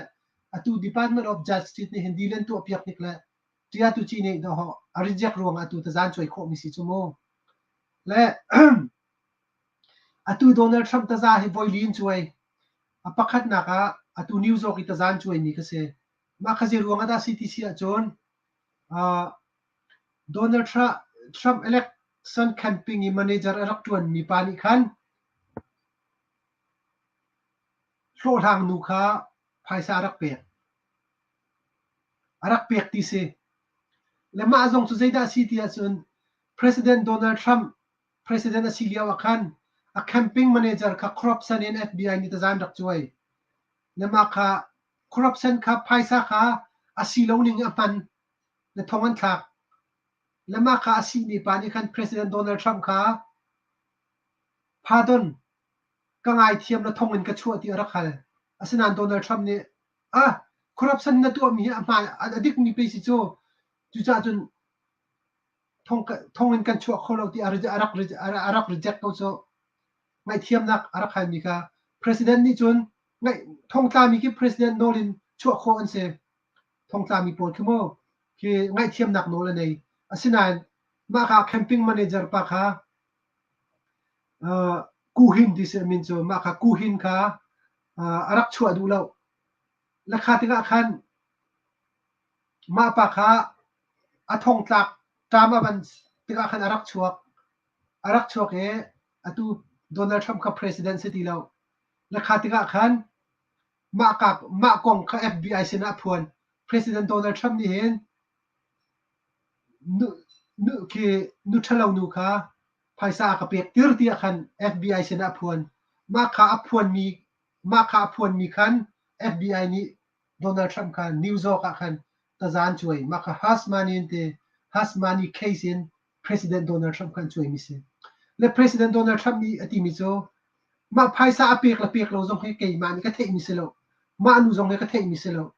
atu Department of Justice nih hin deal an tuah piak hnik le tia tu ci nih dawh a reject ruangah atu tazan cuai khawh mi si cu mu. Le atu Donald Trump taza hi voi li in cuai. A pakhatnak ah atu New York i tazan cuai mi kha si. Mah kha zei ruang ah dah si ti si ahcun Donald Trump election campaign i manager a rak ṭuanmi pa nih khan hlawhhlang nu kha phaisa a rak pek. A rak pek ti si. Le mah zong cu zeidah a si ti ahcun President Donald Trump president a si lio ah khan a campaign manager kha corruption in FBI nih taza an rak cuai. Le mah kha corruption kha phaisa kha a si lo ning a hman le thong an thlak. Le mah kha a sihni pa nih khan President Donald Trump kha pardon ka ngaithiam na thong in ka chuah ti a rak hal. Asinain Donald Trump nih ah corruption na tuahmi hi a hmaan a dikmi pei si cu cucaah cun thong in kan chuah kho lo ti a rak a rak reject ko cu ngaihthiamnak a rak halmi kha president nih cun thongtlami khi president nawl in chuah khawh an si. Thongtlami pawl khi mu khi ngaihthiamnak nawl a nei. Asinain mah kha camping manager pa kha Kuhin ti si a min cu mah kha Kuhin kha a rak chuah duh lo. Le kha tikah khan mah pa kha a thongtlak ṭam a van tikah khan a rak chuak. A rak chuak i atu Donald Trump kha president si ti lo. Na kha tikah khan mah ka mah kong kha FBI sinah a phuan. President Donald Trump nih hin nu nu khi nu ṭhalo nu kha phaisa a ka pek tir tiah khan FBI sinah a phuan. Mah kha a phuanmi mah kha a phuanmi khan FBI nih Donald Trump kha New York ah khan taza an cuai. Mah kha hush money an ti. Hush money case in President Donald Trump kha an cuaimi si. Le President Donald Trump nih a timi cu mah phaisa a pek le pek lo zong hi keimah nih ka theihmi si lo. Mah nu zong hi ka theihmi si lo.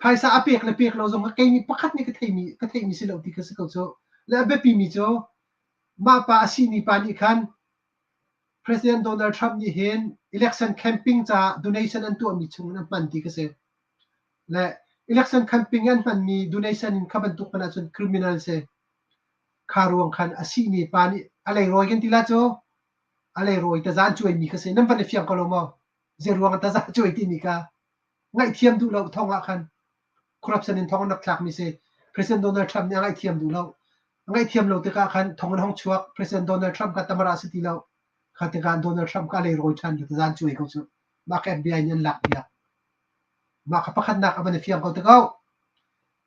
Phaisa a pek le pek lo zong hi kei nih pakhat nih ka theihmi ka theihmi si lo ti kha si ko cu. Le a biapimi cu mah pa a sihni pa nih khan President Donald Trump nih hin election campaign caah donation an tuahmi chung in a hman ti kha si. Le election campaign an hmanmi donation in kha bantuk hmanh ahcun criminal si. Kha ruang khan a sihni pa nih a leirawi kan ti la cu a leirawi taza an cuaimi kha si nan van i fiang ko lo maw zei ruang taza cuai timi kha ngaihthiam duh lo thong ah khan corruption in thong an rak thlakmi si President Donald Trump nih a ngaihthiam duh lo a ngaihthiam lo tikah khan thong an hong chuak President Donald Trump kha tamara si ti lo kha tikah Donald Trump kha a leirawi ṭhan taza an cuai ko cu mah ka FBI nih an lak piak mah kha pakhatnak a van i fiang ko te ko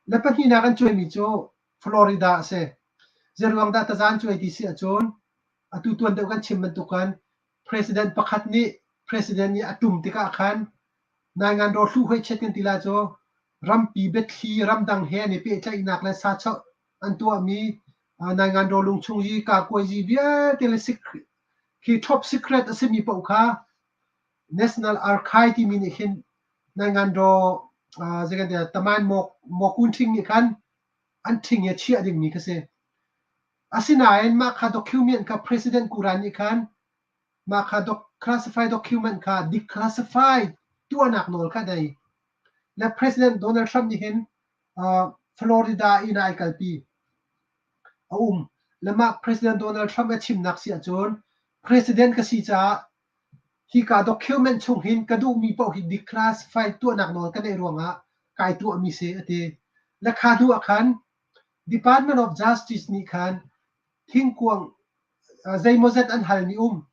le pahnihnak an cuaimi cu Florida a si. Zeiruang dah taza an cuai ti si ahcun atu tuan deuh kan chim bantukan president pakhat nih president nih a tum tikah khan naingan raw hluh hoi chet kan ti lai cu rampi biathli ramdang he an i pehtlaihnak le sachoh an tuahmi naingan raw lungchung yi kakuaizi vialte le khi top secret a simi paoh kha National Archive timi nih khin naingan raw zei kan ti taman mokun ṭhing nih khan an ṭhing i a chiah dingmi kha si. Asinain mah kha document kha President Kuran nih khan mah kha doc, classify document kha declassify tuahnak nawl kha nei. Le President Donald Trump nih hin Florida inn ah ai kalpi. A um. Le mah President Donald Trump a chimnak si ahcun President ka si caah hika document chung hin ka duhmi paoh hi declassify tuahnak nawl ka neih ruangah kai tuahmi si a ti. Le kha hnu ah khan Department of Justice nih khan thingkuang Zeimawzet an halmi um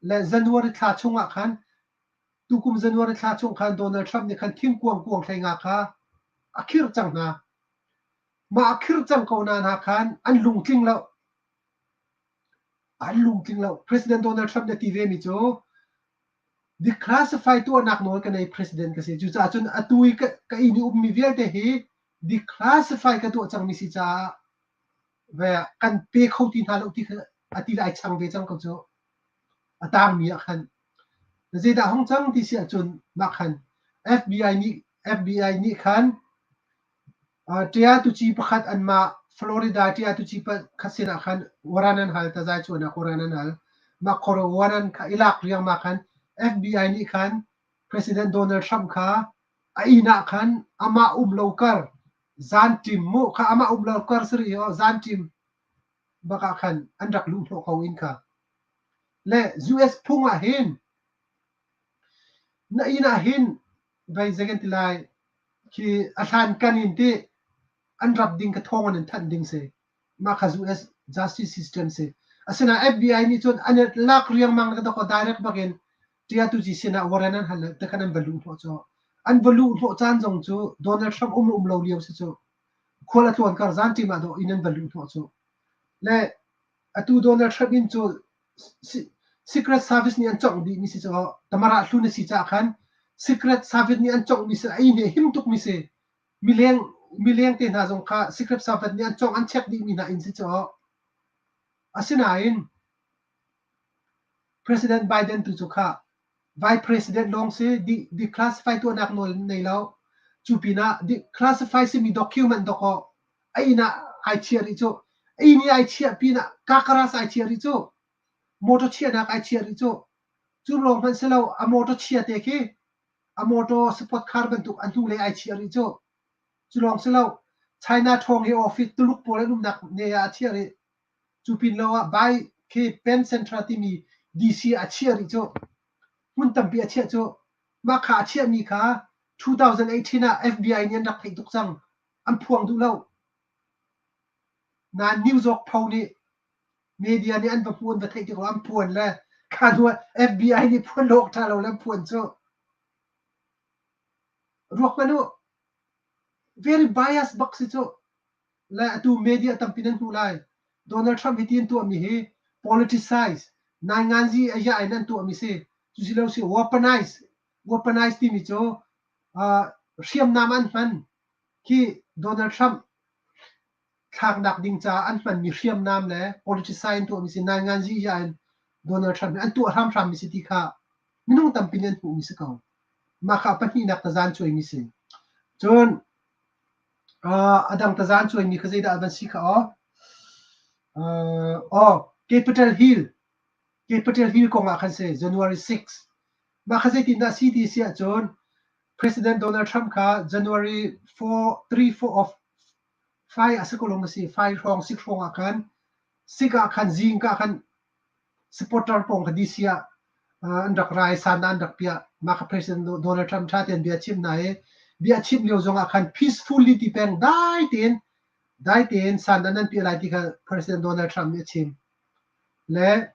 le January thla chungah khan tukum January thla chung khan Donald Trump nih khan thingkuang kuang hlei nga kha a khirh cang hna. Mah a khirh cang ko na hna khan an lungtling lo. An lungtling lo. President Donald Trump nih a ti ve mi cu declassify tuahnak nawl ka nei president ka si. Cucaah cun atu i ka, ka inn i ummi vialte hi declassify ka tuah cangmi si caah ve kan pe kho ti hna lo ti kha a ti le ai chang ve cang ko cu. A tangmi ah khan zeidah hong cang ti si ahcun mah khan FBI nih FBI nih khan Ṭia tuci pakhat anmah Florida ṭia tuci pakhat sinah khan waran an hal, tazai cuanah waran an hal. Mah khor waran kha i lak riangmang khan FBI nih khan President Donald Trump kha a inn ah khan amah um lo kar zanṭim mu kha amah um lo kar si rih aw zanṭim bak ah khan an rak luh hnawh ko inn kha. Le US phung ah hin na inn ah hin vei zei kan ti lai khi a hlankan in ti an rap ding kha thawng an in thanh ding si. Mah kha US justice system si. Asinain FBI nih cun an lak riangmang le ka direct bakin ṭiatuci sinah warrant an hal te khan an va luh hnawh cu. An va luh hnawh caan zong cu Donald Trump um um lo lio si cu. Khual a tluan kar zan ṭim ah dawh inn an va luh hnawh cu. Le atu Donald Trump in cu Secret Service nih an congh dihmi si cu tamara hlun a si caah khan Secret Service nih an conghmi si ei nih him tukmi si. Mileng mileng te hna zong kha Secret Service nih an congh an check dihmi hna inn si cu. Asinain President Biden tu cu kha Vice President lawng si declassify tuahnak nawl nei lo. Cu pinah declassify simi document dawkaw a inn ah ai chiah rih cu. Inn i ai chiah pinah kakaras ai chiah rih cu. Motor chiahnak ai chiah rih cu. Cu lawng hmanh si lo a motor chia te khi a motor sport car bantuk a hnulei ai chiah rih cu. Cu lawng si lo China ṭhawng hi office Tuluk pawl an umnak ne ah a chiah rih. Cu pin lo ah Bai khi Penn Central timi DC ah a chiah rih cu. Hmun tampi a chiah cu. Mah kha a chiahmi kha 2018 ah FBI nih an rak theih tuk cang. An phuang duh lo. Nain New York Post nih media nih an va hmuh an va theih tikah an phuan le kha hnu ah FBI nih phuan lo awk ṭha lo le an phuan cu. Ruak hmanh u. Very bias bak si cu. Le atu media tampi nan hmuh lai. Donald Trump hi ti an tuahmi hi politicize, nainganzi a ya in an tuahmi si. Cu si lo si weaponize, weaponize timi cu hriamnam an hman. Khi Donald Trump thlaknak ding caah an hmanmi hriamnam le politicize an tuahmi si nainganzi ya in Donald Trump hi an tuah hramhrammi si ti kha minung tampi nih an hmuhmi si ko. Mah kha pahnihnak tazan cuaimi si. Cun a dang tazan cuaimi kha zeidah van si kha aw? Aw, Capitol Hill. Capitol Hill kong ah khan si January 6. Mah kha zeitindah si ti si ahcun President Donald Trump kha January 4, 3, 4 of 5 a si ko lo maw si 5 hrawng 6 hrawng ah khan sik ah khan zingka khan supporter pawng kha DC ah an rak ra i san an rak piah. Mah kha President Donald Trump ṭha tein bia chim hna i bia chim lio zong ah khan peacefully ti peng dai tein dai tein san an piah lai ti kha President Donald Trump nih a chim. Le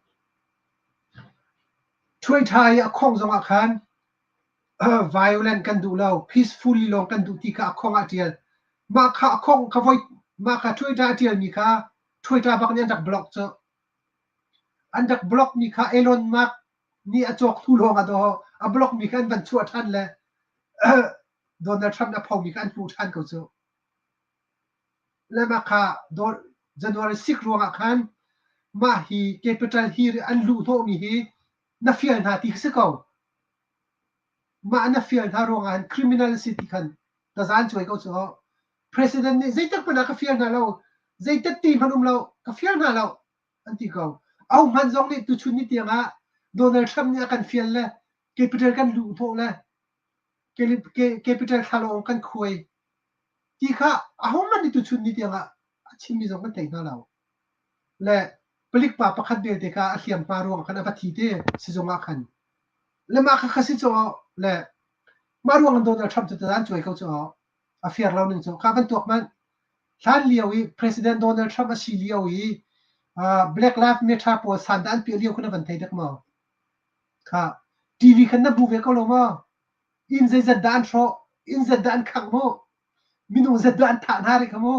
ṭhuai ṭha i a khongh zong ah khan violent kan duh lo, peacefully lawng kan duh ti kha a khongh ah ṭial. Mah kha a khongh kha voi mah kha Twitter a ṭialmi kha Twitter bak nih an rak block cu. An rak block mi kha Elon Musk nih a cawk hnu lawng ah dawh a block mi kha an van chuah ṭhan le Donald Trump a phomi kha an hmuh ṭhan ko cu. Le mah kha January 6 ruangah khan mah hi Capitol Hill an luh hnawhmi hi na fial hna ti kha si ko. Mah na fial hna ruangah hin criminal si ti khan tazan cuai ko cu. President nih zeitak hmanh ah ka fial hna lo, zeitat ti hmanh um lo, ka fial hna lo an ti ko. Au hmanh zong nih tuchun ni tiang ah Donald Trump nih a kan fial le capital kan luh hnawh le capital thlalawng kan khuai ti kha ahohmanh nih tuchun ni tiang ah a chimmi zong kan thei hna lo. Le palik pa pakhat belte kha a hliamhma ruang khan a va thi te sizung ah khan. Le mah kha kha si cu le mah ruang in Donald Trump cu tazan cuai ko cu a fair lo ning cu kha bantuk hmanh hlan lio i President Donald Trump a si lio i Black Lives Matter pawl sandah an piah lio kha na van thei dek maw? Kha TV khan na hmu ve ko lo maw? Inn zeizat dah an hrawh? Inn zat dah an khangh mu? Minung zat dah an thah hna rih kha mu?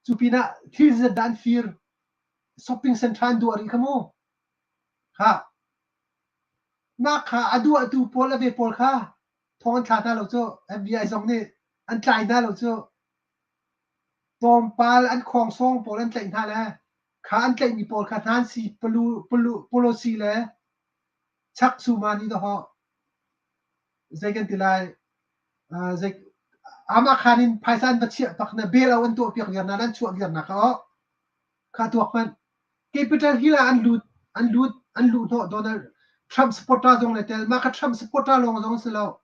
Cu pinah thil zat dah an fir? Shopping center an duah rih kha mu? Kha mah kha a duahtu pawl a ve pawl kha thong an thla hna lo cu. FBI zong nih an tlai hna lo cu. Tlawmpal an khawngsawng pawl an tlaih hna le kha an tlaihmi pawl kha Nancy Pelosi le Chuck Schumer nih dawhawh zei kan ti lai zei amah khan in phaisa an va chiah pak na bail out an tuah piak viar na an chuah viar na kha oh kha tuak hmanh Capitol Hill ah an lut an lut an luh hnawh Donald Trump supporter zong le tel mah kha Trump supporter lawng zong si lo.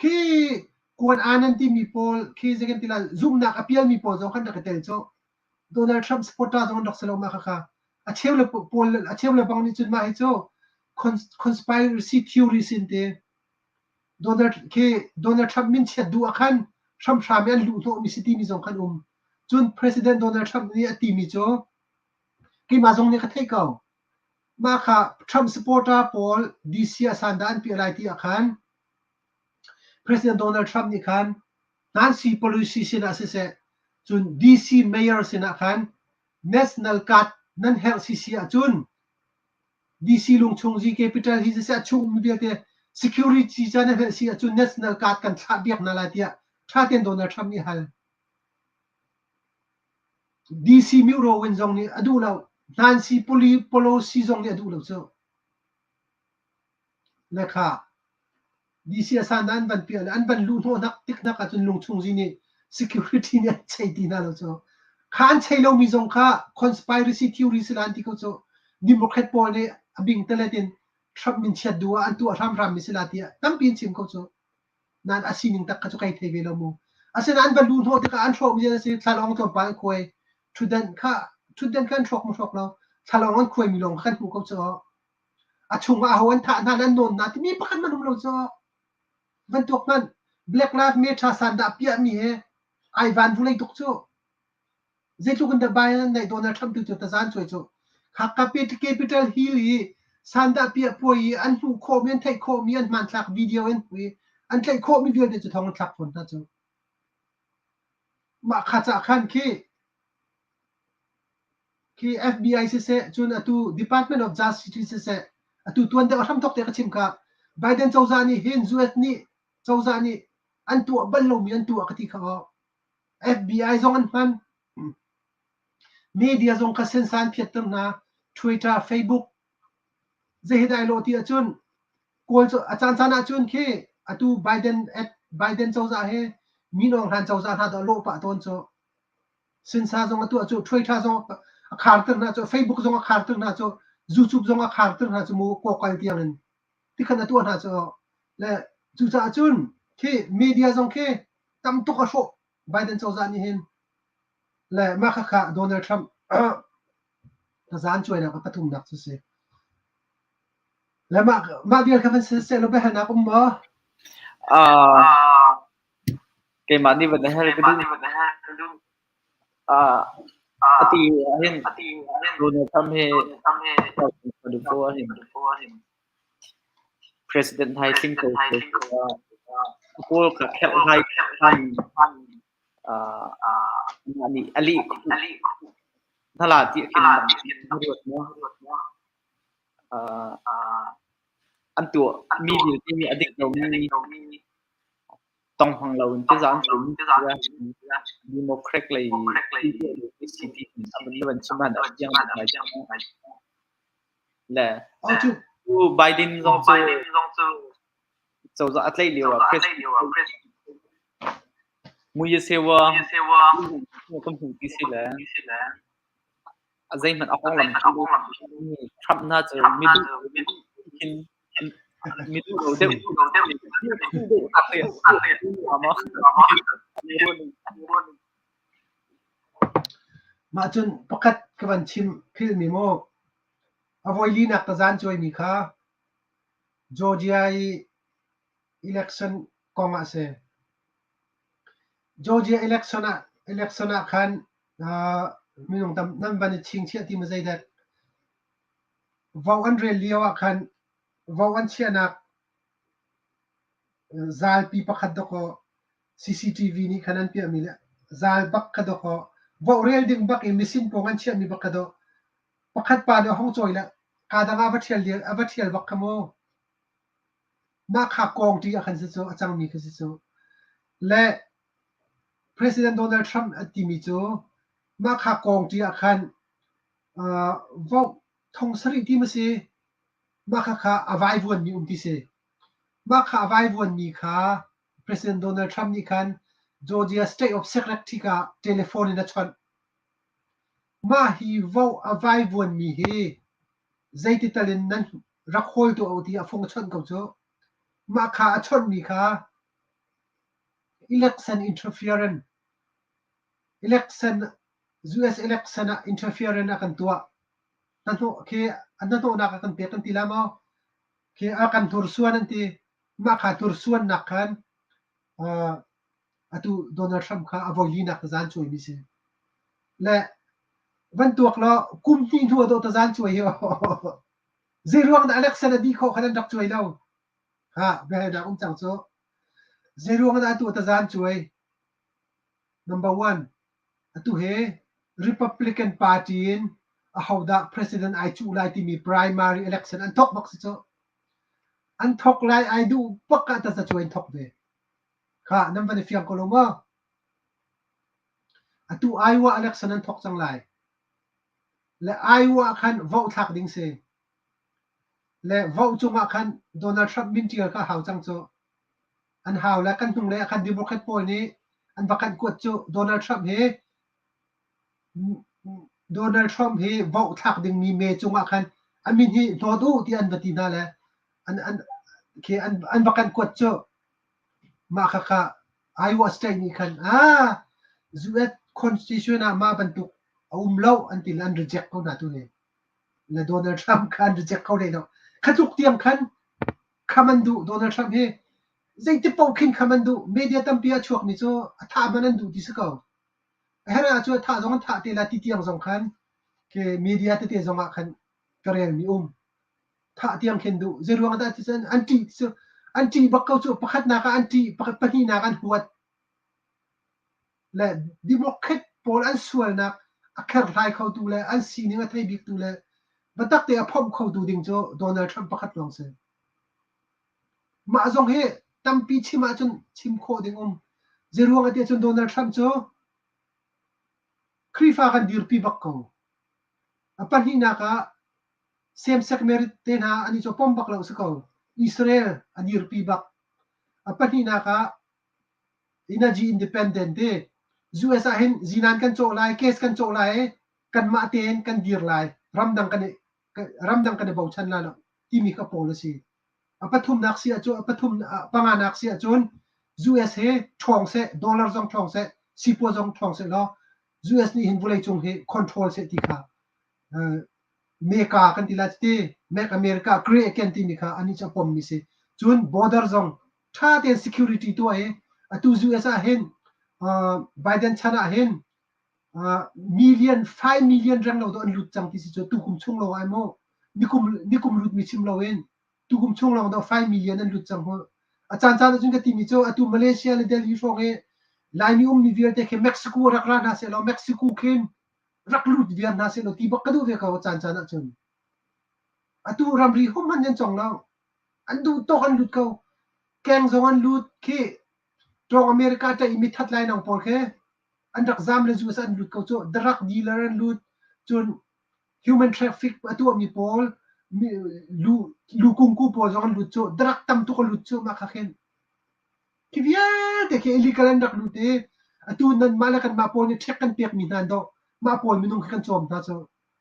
Khi kuan aan an timi pawl khi zei kan ti lai zumhnak a pialmi pawl zong khan rak i tel cu. Donald Trump supporter zong an rak si lo mah khakha. A cheu le pawl a cheu le bang nih cun mah hi cu conspiracy theories in ti. Donald khi Donald Trump min chiat duh ah khan hramhram i an luh hnawhmi si timi zong khan um. Cun President Donald Trump nih a timi cu keimah zong nih ka theih ko. Mah kha Trump supporter pawl DC ah sandah an piah lai ti ah khan President Donald Trump nih khan Nancy Pelosi sinah siseh, cun DC mayor sinah khan National Guard nan herh sisi ahcun DC lungchung G Capital hi siseh a chung ummi vialte security ca nan herh si ahcun National Guard kan thlah biak hna lai tiah ṭha tein Donald Trump nih a hal. DC Murowin zong nih a duh lo. Nancy Pelosi zong nih a duh lo cu. Le kha DC a san an van piah le an van luh hnawhnak tiknak ahcun lungchung zi nih security nih an chei ti hna lo cu. Kha an chei lomi zong kha conspiracy theory si la an ti ko cu. Democrat pawl nih a bing telet in Trump min chiat duh ah an tuah hramhram mi si la tiah tampi an chim ko cu. Nain a sining tak kha cu kai thei ve lo mu. Asinain an va luh hnawh tikah an hrawhmi an si thlalawng tlawmpal an khuai. Ṭhutdan kha ṭhutdan kha an hrawk mu hrawk lo. Thlalawng an khuaimi lawng kha kan hmuh ko cu. A chungah aho an thah hna le an nawn hna timi pakhat hmanh um lo cu. Van tuak hmanh. Black Lives Matter sandah piahmi he ai van vulei tuk cu. Zeitluk in dah Biden nih Donald Trump tu cu tazan cuai cu. Khakka Capitol Hill i sandah piah puai i an hmuh khawhmi an theih khawhmi an hmanthlak video in hmuh i an tlaih khawhmi vialte cu thong an thlak fawn hna cu. Mah kha cah khan khi khi FBI siseh cun atu Department of Justice siseh atu tuan deuh a hramthok te ka chim kha Biden cozah nih hin US nih cozah nih an tuah bal lomi an tuah ka ti kha aw. FBI zong an hman. Media zong kha sensan phiatter hna. Twitter, Facebook zei dai lo ti ahcun Kawl cu a caan caan ahcun khi atu Biden at Biden cozah he Min Aung Hlaing cozah hna dah lawh pah tawn cu. Sinsa zong a tuah cu Twitter zong a kharter hna cu Facebook zong a kharter hna cu YouTube zong a kharter hna cu mu kokal tiang in tikhan a tuah hna cu le cucaah cun khi media zong khi tam tuk a hrawh Biden cozah nih hin le mah khakha Donald Trump tazan cuainak a pathumnak cu si le mah mah vial kha van siseh lo biahalnak um maw? Keimah nih van hal ka duh. Ati hin Donald Trump hi hin President hai tling ko Kawl ka kherh hai han nih ali hnala ti khin ruat mo an tuah mi vialte nih a dik lomi tonghmang lo in tiza an chim Democrat lei si ti an van chim han a fiang ngai le Biden zong cu cozah a tlaih lio ah Muyasewa kan hmuh ti si le a zeihmanh a konglam Trump hna cu mi duh lo deuh. Mah cun pakhat ka van chim philmi maw a voi linak tazan cuaimi kha Georgia i election kong ah a si. Georgia election ah khan. Minung tam nan van i chingchiah ti maw zeidek. Vo an rel lio ah khan vo an chiahnak zalpi pakhat dawkaw CCTV nih khan an piahmi le zal bak kha dawkaw voh rel ding bak i misin pawng an chiahmi bak kha daw pakhat pa nih a hung cawi le kaa dang ah a va ṭhial a va ṭhial bak kha mu. Mah kha kawng ṭi ah khan si cu a cangmi kha si cu. Le President Donald Trump a timi cu mah kha kawng ṭi ah khan vote thong sarih ti ma si mah khakha a vaivuanmi um ti si. Mah kha a vaivuanmi kha President Donald Trump nih khan Georgia State of Secretary ah telephone in a chawnh. Mah hi vote a vaivuanmi hi zeiti tal in nan rak hawl tuah u tiah fung a chawnh ko cu. Mah kha a chawnhmi kha election interference election US election ah interference a kan tuah. Hnahnawh khi hnahnawhnak a kan pek kan ti la maw? Khi a kan hnursuan an ti. Mah kha hnursuannak khan uh, atu Donald Trump kha a voilinak tazan cuaimi si. Le van tuak law kum hnih hnu a dawh tazan cuai hi zei ruang dah election a dih khawh khan an rak cuai lo. Ha, biahalnak um cang cu. Zei ruang dah atu tazan cuai? Number one, atu hi Republican Party in ahodah president ai cuh lai timi primary election an thok bak si cu. An thok lai ai duh bak ah tazacuai an thok ve. Kha nan van i fiang ko lo maw? Atu Iowa election an thok cang lai. Le Iowa ah khan vote thlak ding si. Le vote cungah khan Donald Trump min ṭial kha hau cang cu. An hau le kan hnunglei ah khan Democrat pawl nih an va kanh kuat cu Donald Trump hi Donald Trump hi vote thlak dingmi me cungah khan a min hi hnawt u ti an va ti hna le an an khi an an va kanh kuat cu mah khakha Iowa State nih khan ah US Constitution ah mah bantuk a um lo an ti le an reject ko hna tu ni le Donald Trump kha an reject kho hlei lo kha tluk tiang khan kham an duh Donald Trump hi zeiti paoh khin kham an duh media tampi a chuakmi cu a thah man an duh ti si ko a herh ah cu a thah zong an thah te la ti tiang zong khan ke media tete zong ah khan ka relmi um thah tiang khin duh zei ruang dah ti cun an ṭih cu an ṭih bak ko cu pakhatnak ah an ṭih pakhat pahnihnak an huat le Democrat pawl an sualnak a kherhlai khotu le an sining a thei biktu le biatak te a phomh khotu ding cu Donald Trump pakhat lawng si. Mah zong hi tampi chim ahcun chim khawh ding um. Zeiruang ah tiah cun Donald Trump cu Khrihfa kan dirpi bak ko. A pahnihnak ah same-sex marriage te hna an i cu pom bak lo si ko. Israel a dirpi bak. A pahnihnak ah energy independent ti US ah hin zinan kan cawh lai, case kan cawh lai i kanmah tein kan dir lai, ramdang kan i ramdang kan i bochan lai lo timi kha pawl a si. A pathumnak si ahcun a pathum panganak si ahcun US he ṭhawng seh, dollar zong ṭhawng seh, sipuazi zong ṭhawng seh law US nih hin vawleicung hi control seh ti kha Mecca kan ti lai ti Make America Great Again timi kha anih cu a pommi si. Cun border zong ṭha tein security tuah i atu US ah hin Biden chan ah hin million 5 million reng lo an lut cang ti si cu tukum chung lawng ai mu nikum nikum lut mi chim loin tukum chung lawng do 5 million an lut cang mu a caan caan ahcun ka timi cu atu Malaysia le Delhi hrawng i Laimi ummi vialte khi Mexico rak ra hna seh law Mexico khin rak lut viar hna seh law ti bak ka duh ve ko a caan caan ahcun atu ramri hum hmanh nan cong lo an duh tawk an lut ko keng zong an lut khi Tawng America ṭa i mithat lai nang pawl khi an rak zam le zu an lut ko cu drug dealer an lut cun human traffic a tuahmi pawl lu lu kungku pawl zong an lut cu drug tam tuk a lut cu mah kha khin khi vialte khi illegal an rak lut i atu nan mah le kanmah pawl nih ṭhek kan pekmi hna dawh mah pawl minung khi kan cawm hna cu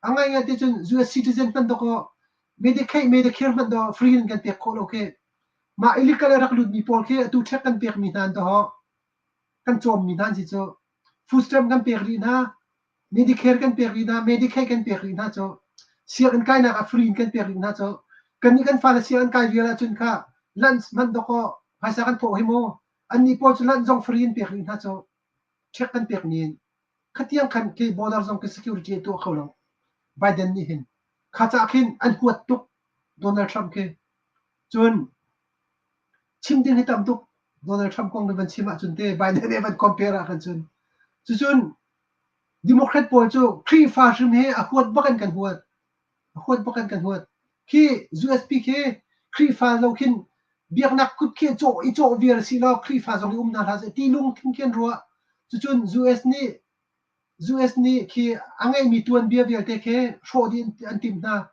a ngaingai te cun US citizen hmanh dawk Medicaid Medicare hmanh dawh free in kan pek khawh lo khi mah illegal a rak lutmi pawl khi atu ṭhek kan pekmi hna dawh kan cawmmi hna an si cu food stamp kan pek rih hna Medicare kan pek rih hna Medicaid kan pek rih hna cu sianginn kainak ah free in kan pek rih hna cu kannih kan fale sianginn kai vial ahcun kha lunch hmanh dawkaw phaisa kan thawh hi mu annih pawl cu lunch zong free in pek rih hna cu ṭhek kan pek mi in. Khatiang khan khi border zong khi security a tuah kho lo. Biden nih hin. Kha cah khin an huat tuk Donald Trump khi. Cun chim ding hi tam tuk. Donald Trump kong na van chim ahcun te Biden he van compare ah khan cun. Cucun Democrat pawl cu Khrihfa hrim he a huat bak in kan huat. A huat bak in kan huat. Khi USP khi Khrihfa lo khin biaknak kut khi cawh i cawh viar si law Khrihfa zong i um hna hlah seh ti lungthin khi an ruah. Cucun US nih US nih khi a ngeihmi tuanbia vialte khi hrawh dih an timh hna.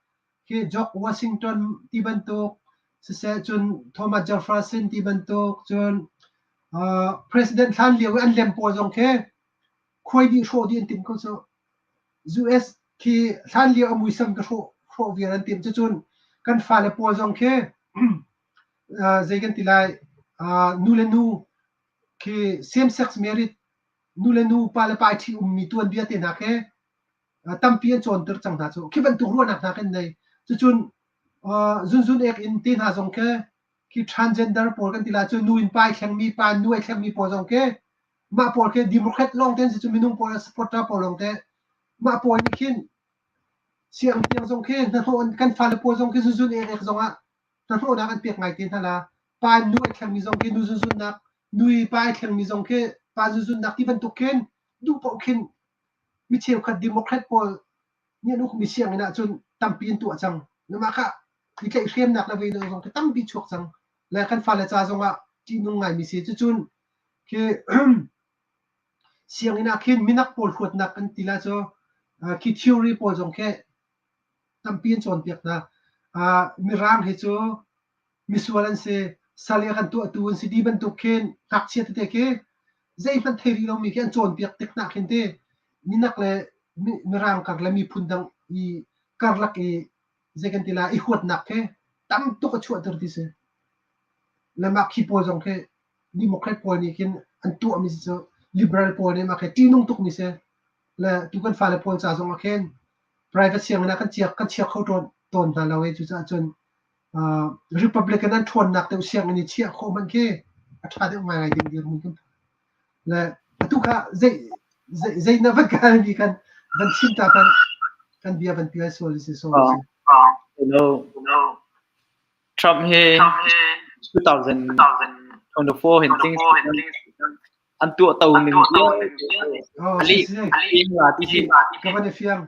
Khi George Washington ti bantuk siseh cun Thomas Jefferson ti bantuk cun President hlan lio i an lem pawl zong khi khuai dih hrawh dih an timh ko cu. US khi hlan lio a muisam ka hrawh hrawh viar an timh. Cucun kan fale pawl zong khi zei kan ti lai nu le nu khi same sex marriage nu le nu pa le pa i ṭhi ummi tuanbia te hna khi tampi an cawnter cang hna cu. Khi bantuk ruahnak hna kan nei. Cucun zunzun ek in te hna zong khi khi transgender pawl kan ti lai cu nu in pa ai thlengmi pa in nu ai thlengmi pawl zong khi mah pawl khi Democrat lawng te an si cu minung pawl supporter pawl lawng te mah pawl nih khin siang tiang zong khi hnahnawh kan fale pawl zong khi zunzun ek ek zong ah hnahnawhnak an pek ngai te hna la pa in nu ai thlengmi zong khi nu zunzunnak nu i pa ai thlengmi zong khi pa zunzunnak ti bantuk khin duh paoh khin mi cheukhat Democrat pawl nih an ukmi sianginn ah cun tampi an tuah cang. Mah kha i tlaihhremnak le vei zong khi tampi chuak cang. Le kan fale ca zong ah ṭihnung ngaimi si. Cucun khi sianginn ah khin minak pawl huatnak kan ti lai cu khi theory pawl zong khi tampi an cawnpiak hna. Mirang hi cu misual an si, sal i a kan tuahtu an si ti bantuk khin ngakchia tete khi zeihmanh thei rih lomi khi an cawnpiak tik hna khin ti minak le mirang kar le miphun dang i karlak i zei kan ti lai i huatnak khi tam tuk a chuahter ti si. Le mah khi pawl zong khi Democrat pawl nih khin an tuahmi cu liberal pawl nih mah khi ṭihnung tukmi si. Le tu kan fale pawl ca zong ah khin private sianginn ah kan chia kho tawn hna lo i cucaah cun Republican an ṭhawnnak deuh sianginn i chiah khawh hmanh khi a ṭha deuh ngaingai ding dirhmun kan phan. Le atu kha zei zei na van kalmi kan van chim ta kan kan bia van pial sual si so si. Hello. Trump hi 2024 hin ting an tuah to ning ali ti si ka van i fiang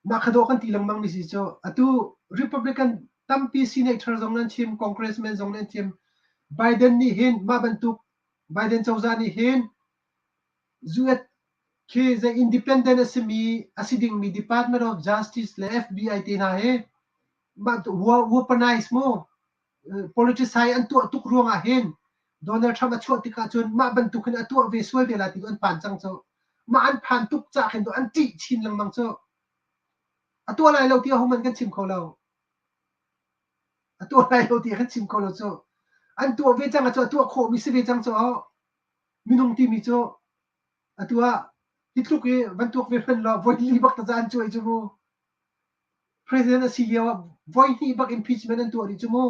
Mah kha dawh kan ti lengmang mi si cu atu Republican tampi senator zong nan chim, congressman zong nan chim. Biden nih hin mah bantuk Biden cozah nih hin US khi zei independent a simi a si dingmi Department of Justice le FBI te hna hi mah weaponize mu politicize an tuah tuk ruangah hin Donald Trump a chuah tikah cun mah bantuk hin a tuah ve sual te lai ti an phan cang cu. Mah an phan tuk cah khin an ṭih chin lengmang cu. A tuah lai lo ti ahohmanh kan chim kho lo. A tuah lai lo ti kan chim kho lo cu. An tuah ve cang cu a tuah khawhmi si ve cang cu. Minung timi cu atu ah hi tluk i van tuak ve hmanh law voi li bak taza an cuai cu mu. President a si lio ah voi hnih bak impeachment an tuah rih cu mu.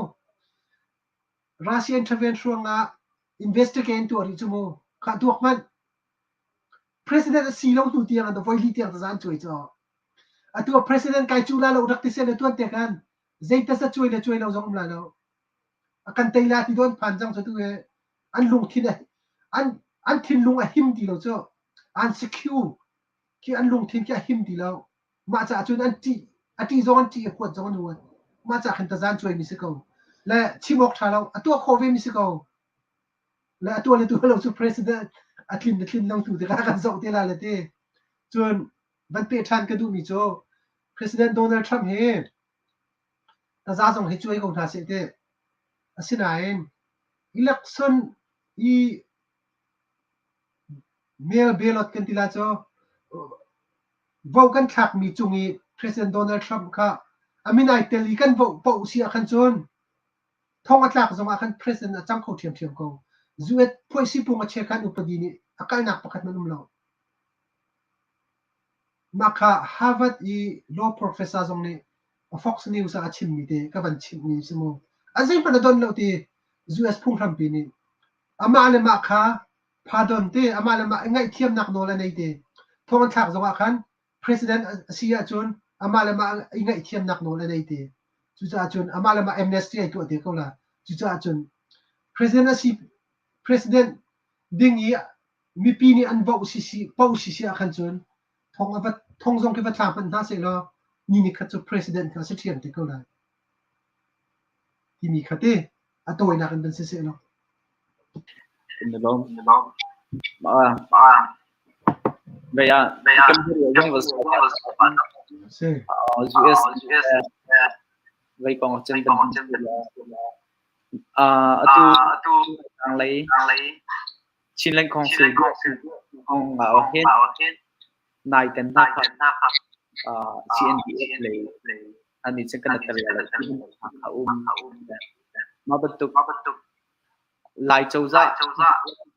Russia intervention ruangah investigate an tuah rih cu mu. Khah tuak hmanh. President a si lo hnu tiang an voi li tiang taza an cuai cu. Atu ah president kai cu la lo rak ti seh le tuan te khan zei taza cuai le cuai lo zong um lai lo. A kan tei la ti don phan cang cu tu he an lungthin an an thinlung a him ti lo cu. An secure khi an lungthin khi a him ti lo. Mah caah cun an ṭih, a ṭih zong an ṭih i huat zong an huat. Mah caah khin tazan cuaimi si ko. Le chim awk ṭha lo, a tuah khawh vemi si ko. Le a tuah le tuah lo cu president a tlin le tlin lo tu tikah kan zoh te la le ti. Cun van peh ṭhan ka duhmi cu President Donald Trump hi taza zong hi cuai ko hna seh ti. Asinain election i mail ballot kan ti la cu Vote kan thlakmi cung i President Donald Trump kha a min ai tel i kan vote paoh si ahkhan cun thong a tlak zong ah khan President a cang kho ṭhiamṭhiam ko. US phuaisipung a chekhanh upadi nih a kalnak pakhat hmanh um lo. Mah kha Harvard i law professor zong nih Fox News ah a chimmi te ka van chimhmi si mu. A zeihmanh a don lo ti US phunghrampi nih. Amah le mah kha Pardon te amah le mah ngaihthiamnak nawl a nei te. Thong an thlak zongah khan president a si ahcun amah le mah i ngaihthiamnak nawl a nei te. Cucaah cun amah le mah amnesty ai tuah te ko la. Cucaah cun president a si president ding i mipi nih an voh si si poh si si ah khan cun thong a va thong zong khi va thla hmanh hna sehlaw ni ni khat cu president kha a si ṭhiam te ko lai. Timi kha te a tawinak in van si seh law. US vei kong cun atu lei Chinland Council kong ah hin nai ten hna kha CNDF lei ani cun kan tel lo a um. Mah bantuk Lai cozah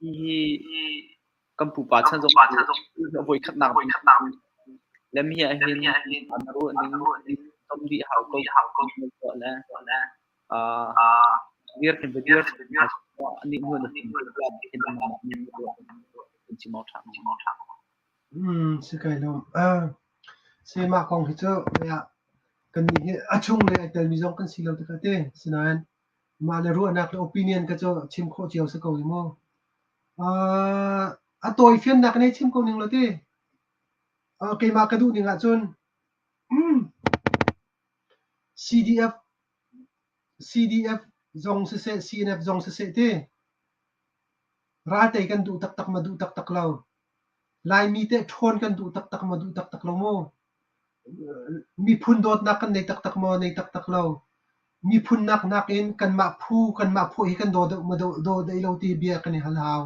hi kan pupa chan zong voi khatnak le mi ah hin an ruah ning tom dih hau ko le dir khin dir ani hmun hin chim awk ṭha. Si kai lawm. Si mah kong hi cu kannih hi a chung le ai telmi zong kan si lo tikah te. Sinain mah le ruahnak le opinion ka cu chim khawh cio si ko hi mu. A tawi fiannak in hei chim ko ning law ti. Keimah ka duh ning ahcun CDF CDF zong siseh CNF zong siseh ti Raltei kan duh taktak maw duh taktak lo? Laimi teh ṭhawn kan duh taktak maw duh taktak lo mu? Miphun dawtnak kan nei taktak maw nei taktak lo? Miphun nak nakin kanmah phu kanmah phu hi kan daw deuh maw daw deuh lo ti bia kan i hal hau.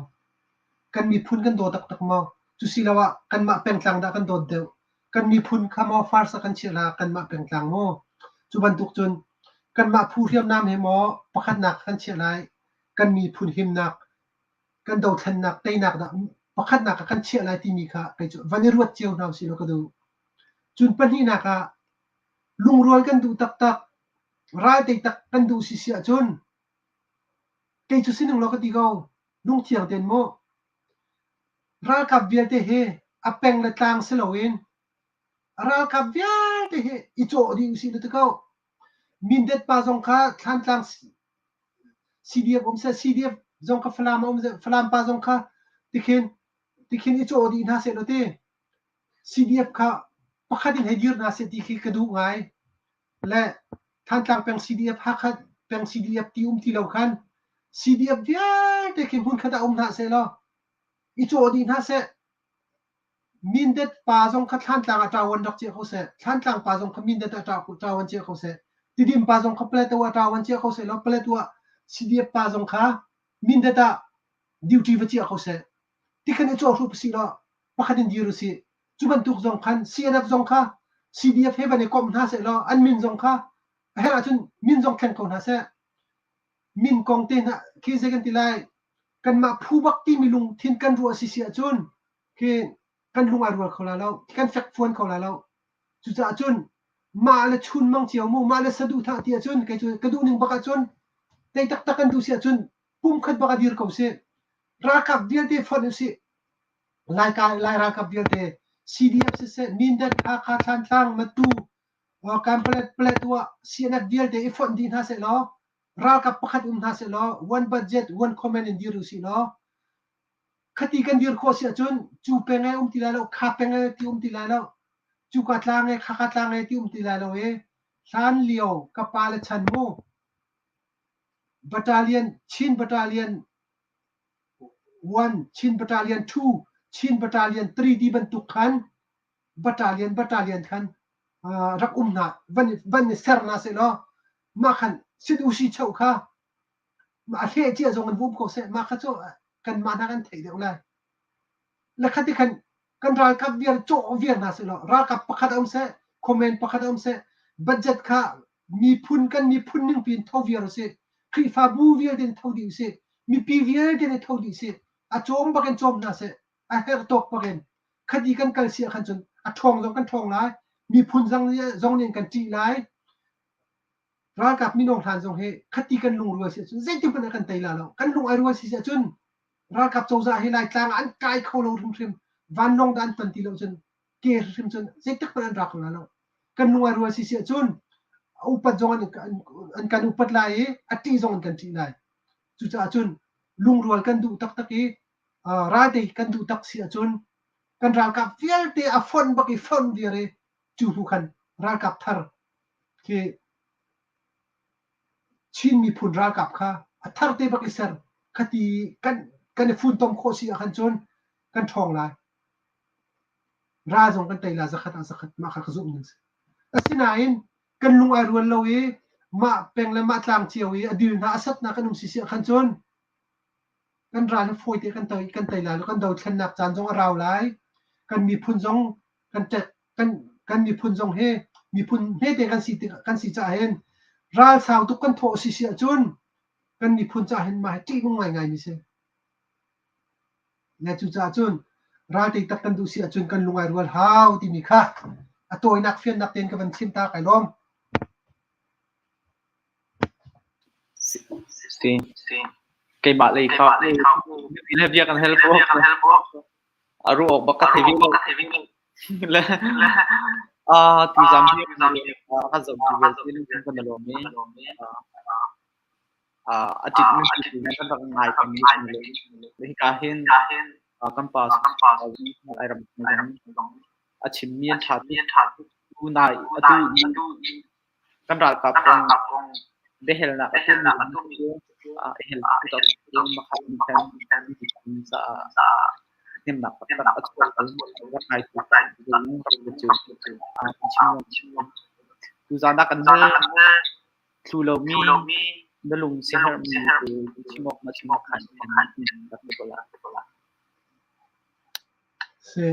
Kan miphun kan daw taktak maw? Cusiloah kanmah pengtlang dah kan dawt deuh? Kan miphun kha maw first ah kan chiah la kanmah pengtlang maw? Cu bantuk cun kanmah phu hriamnam he maw pakhatnak kan chiah lai? Kan miphun himnak, kan dothlennak, teinak dah pakhatnak ah kan chiah lai timi kha kei cu van i ruat cio hna usih law ka duh. Cun pahnihnak ah lungrual kan duh taktak, ral tei tak kan duh si si ahcun kei cu sining law ka ti ko, lungthiang tein mu. Ralkap vialte hi a peng le tlang si loin ralkap vialte hi i cawh dih usih law ti ko. Mindat pa zong kha Thlantlang CDF um seh, CDF zong kha Falam ah um seh, Falam pa zong kha tikhin tikhin i cawh dih hna seh law ti. CDF kha pakhat in hei dir hna seh ti khi ka duh ngai. Le Thantlang peng CDF, Hakha peng CDF ti um ti lo khan CDF vialte khi hmunkhat ah um hna seh law i cawh dih hna seh. Mindat pa zong kha Thlantlang ah ṭawan rak ciah ko seh. Thlantlang pa zong kha Mindat ah ṭawan ciah ko seh. Tidim pa zong kha Plateau ah ṭawan ciah ko seh law Plateau ah CDF pa zong kha Mindat ah duty va ciah ko seh. Tikhan i cawh hrup usih law pakhat in dir usih. Cu bantuk zong khan CNF zong kha CDF he van i komh hna seh law an min zong kha a herh ahcun min zong thleng ko hna seh. Min kong te hna khi zei kan ti lai kanmah phu bak timi lungthin kan ruah si si ahcun khi kan lung ai rual kho lai lo, kan fekfuan kho lai lo. Cucaah cun mah le chunmang cio mu, mah le saduhthah ti ahcun kei cu ka duh ning bak ahcun tei taktak kan duh si ahcun pumkhat bak a dir ko sih. Ralkap vialte fonh usih. Laika Lai ralkap vialte CDF siseh, Mindat, Hakha, Thlantlang, Matu, Kanpalet, Paletwa, CNF vialte i fonh dih hna seh law ralkap pakhat um hna seh law one budget, one command in dir usih law Khati kan dir khawh si ahcun cu peng e um ti lai lo, kha peng e ti um ti lai lo, cuka tlang e, khaka tlang e ti um ti lai lo i hlan lio ka pa le chan mu battalion Chin battalion 1, Chin battalion 2, Chin battalion 3 ti bantuk khan battalion battalion khan rak um hna van van i ser hna seh law mah khan sit usi cheu kha a hleh cia zong in um ko seh mah kha cu kanmah hna kan theih deuh lai le khati khan kan ralkap vial cawh vial hna seh law ralkap pakhat a um seh comment pakhat a um seh budget kha miphun kan miphun ning piin tho viar usih Khrihfabu vialte in tho dih usih mipi vialte nih tho dih usih a cawm bak in cawm hna seh a herh tawk bak in khati kan kal si ah khan cun a ṭhawng zong kan ṭhawng lai miphun zong zong nih kan ṭih lai Ralkap minung hlan zong hi khati kan lungrual si ahcun zeiti hmanh ah kan tei la lo. Kan lung ai rual si ahcun Ralkap cozah hi Laitlang ah an kai kho lo hrimhrim. Vanlawng dah an ton ti lo cun ke hrimhrim cun zeitik hmanh an ra kho lai lo. Kan lung ai rual si si ahcun upat zong an kan upat lai i a ṭih zong an kan ṭih lai. Cucaah cun lungrual kan duh taktak i raltei kan duh tak si ahcun kan ralkap vialte a fonh bak i fonh viar i cu hnu khan ralkap thar khi Chin miphun ralkap kha a thar te bak i ser khati kan i funtom khawh si ahkhan cun kan ṭhawng lai. Ral zong kan tei lai zakhat ah zakhat mah kha ka zumh ning si. Asinain kan lung ai rual lo i mah peng le mah tlang cio i a dil hna a sat hna kan um si si ahkhan cun kan ral hi fawite kan tei lai lo kan dothlennak caan zong a rau lai. Kan miphun zong kan ṭek kan kan miphun zong hi miphun hmete kan si tik kan si caah hin ral sau tuk kan thawh si si ahcun kan miphun caah hin mah hi ṭihnung ngaingai mi si. Le cucaah cun ral tei tak kan duh si ahcun kan lung ai rual hau timi kha a tawinak fiannak tein ka van chim ta kai lawm. Si. Keimah lei kha le bia kan hel ko. A ruah awk bak ka thei ve lo. Le tuzam hi kan zoh tu vialte kan lawm i a ṭitmi kan rak ngai pengmi le hika hin kan pa Lairam zong a chimmi an ṭha tuk. Tu nai atu i kan ralkap kong biahalnak a tuahmi cu a hel caah hnemnak taktak a chuak rak ngai tu cu Tuzaan ah kan thlu lomi na lung siaherhmi cu chim awk na chim awk khan rak ti ko lai. Se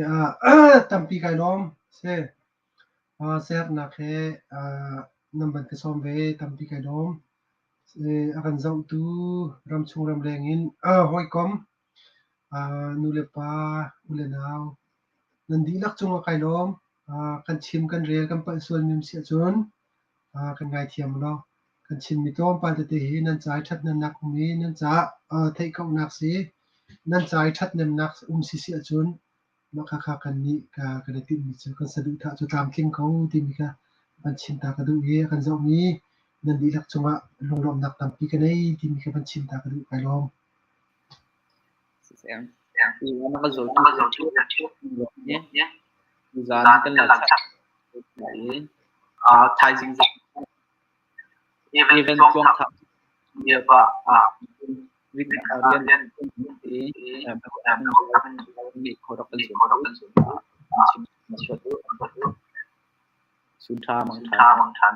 tampi kai lawm. Se Sernak he nan van ka sawm ve, tampi kai lawm. A kan zohtu ramchung ramleng in hawikom, nu le pa, u le nau, nan dihlak cungah kai lawm. Kan chim, kan rel, kan palh sualmi um si ahcun kan ngaithiam ulaw kan chimmi tlawmpal tete hi nan ca i ṭhathnemnak um i nan caah theihkauhnak si, nan ca i ṭhathnemnak um si si ahcun Mah khakha kannih kan i tinhmi cu kan saduhthah cu tlamtling ko timi kha van chim ta ka duh i a kan zohmi nan dihlak cungah lunglawmhnak tampi ka nei timi kha van chim ta ka duh. Kai lawm. Thaizing Even tluang tha Sun tha mang tha.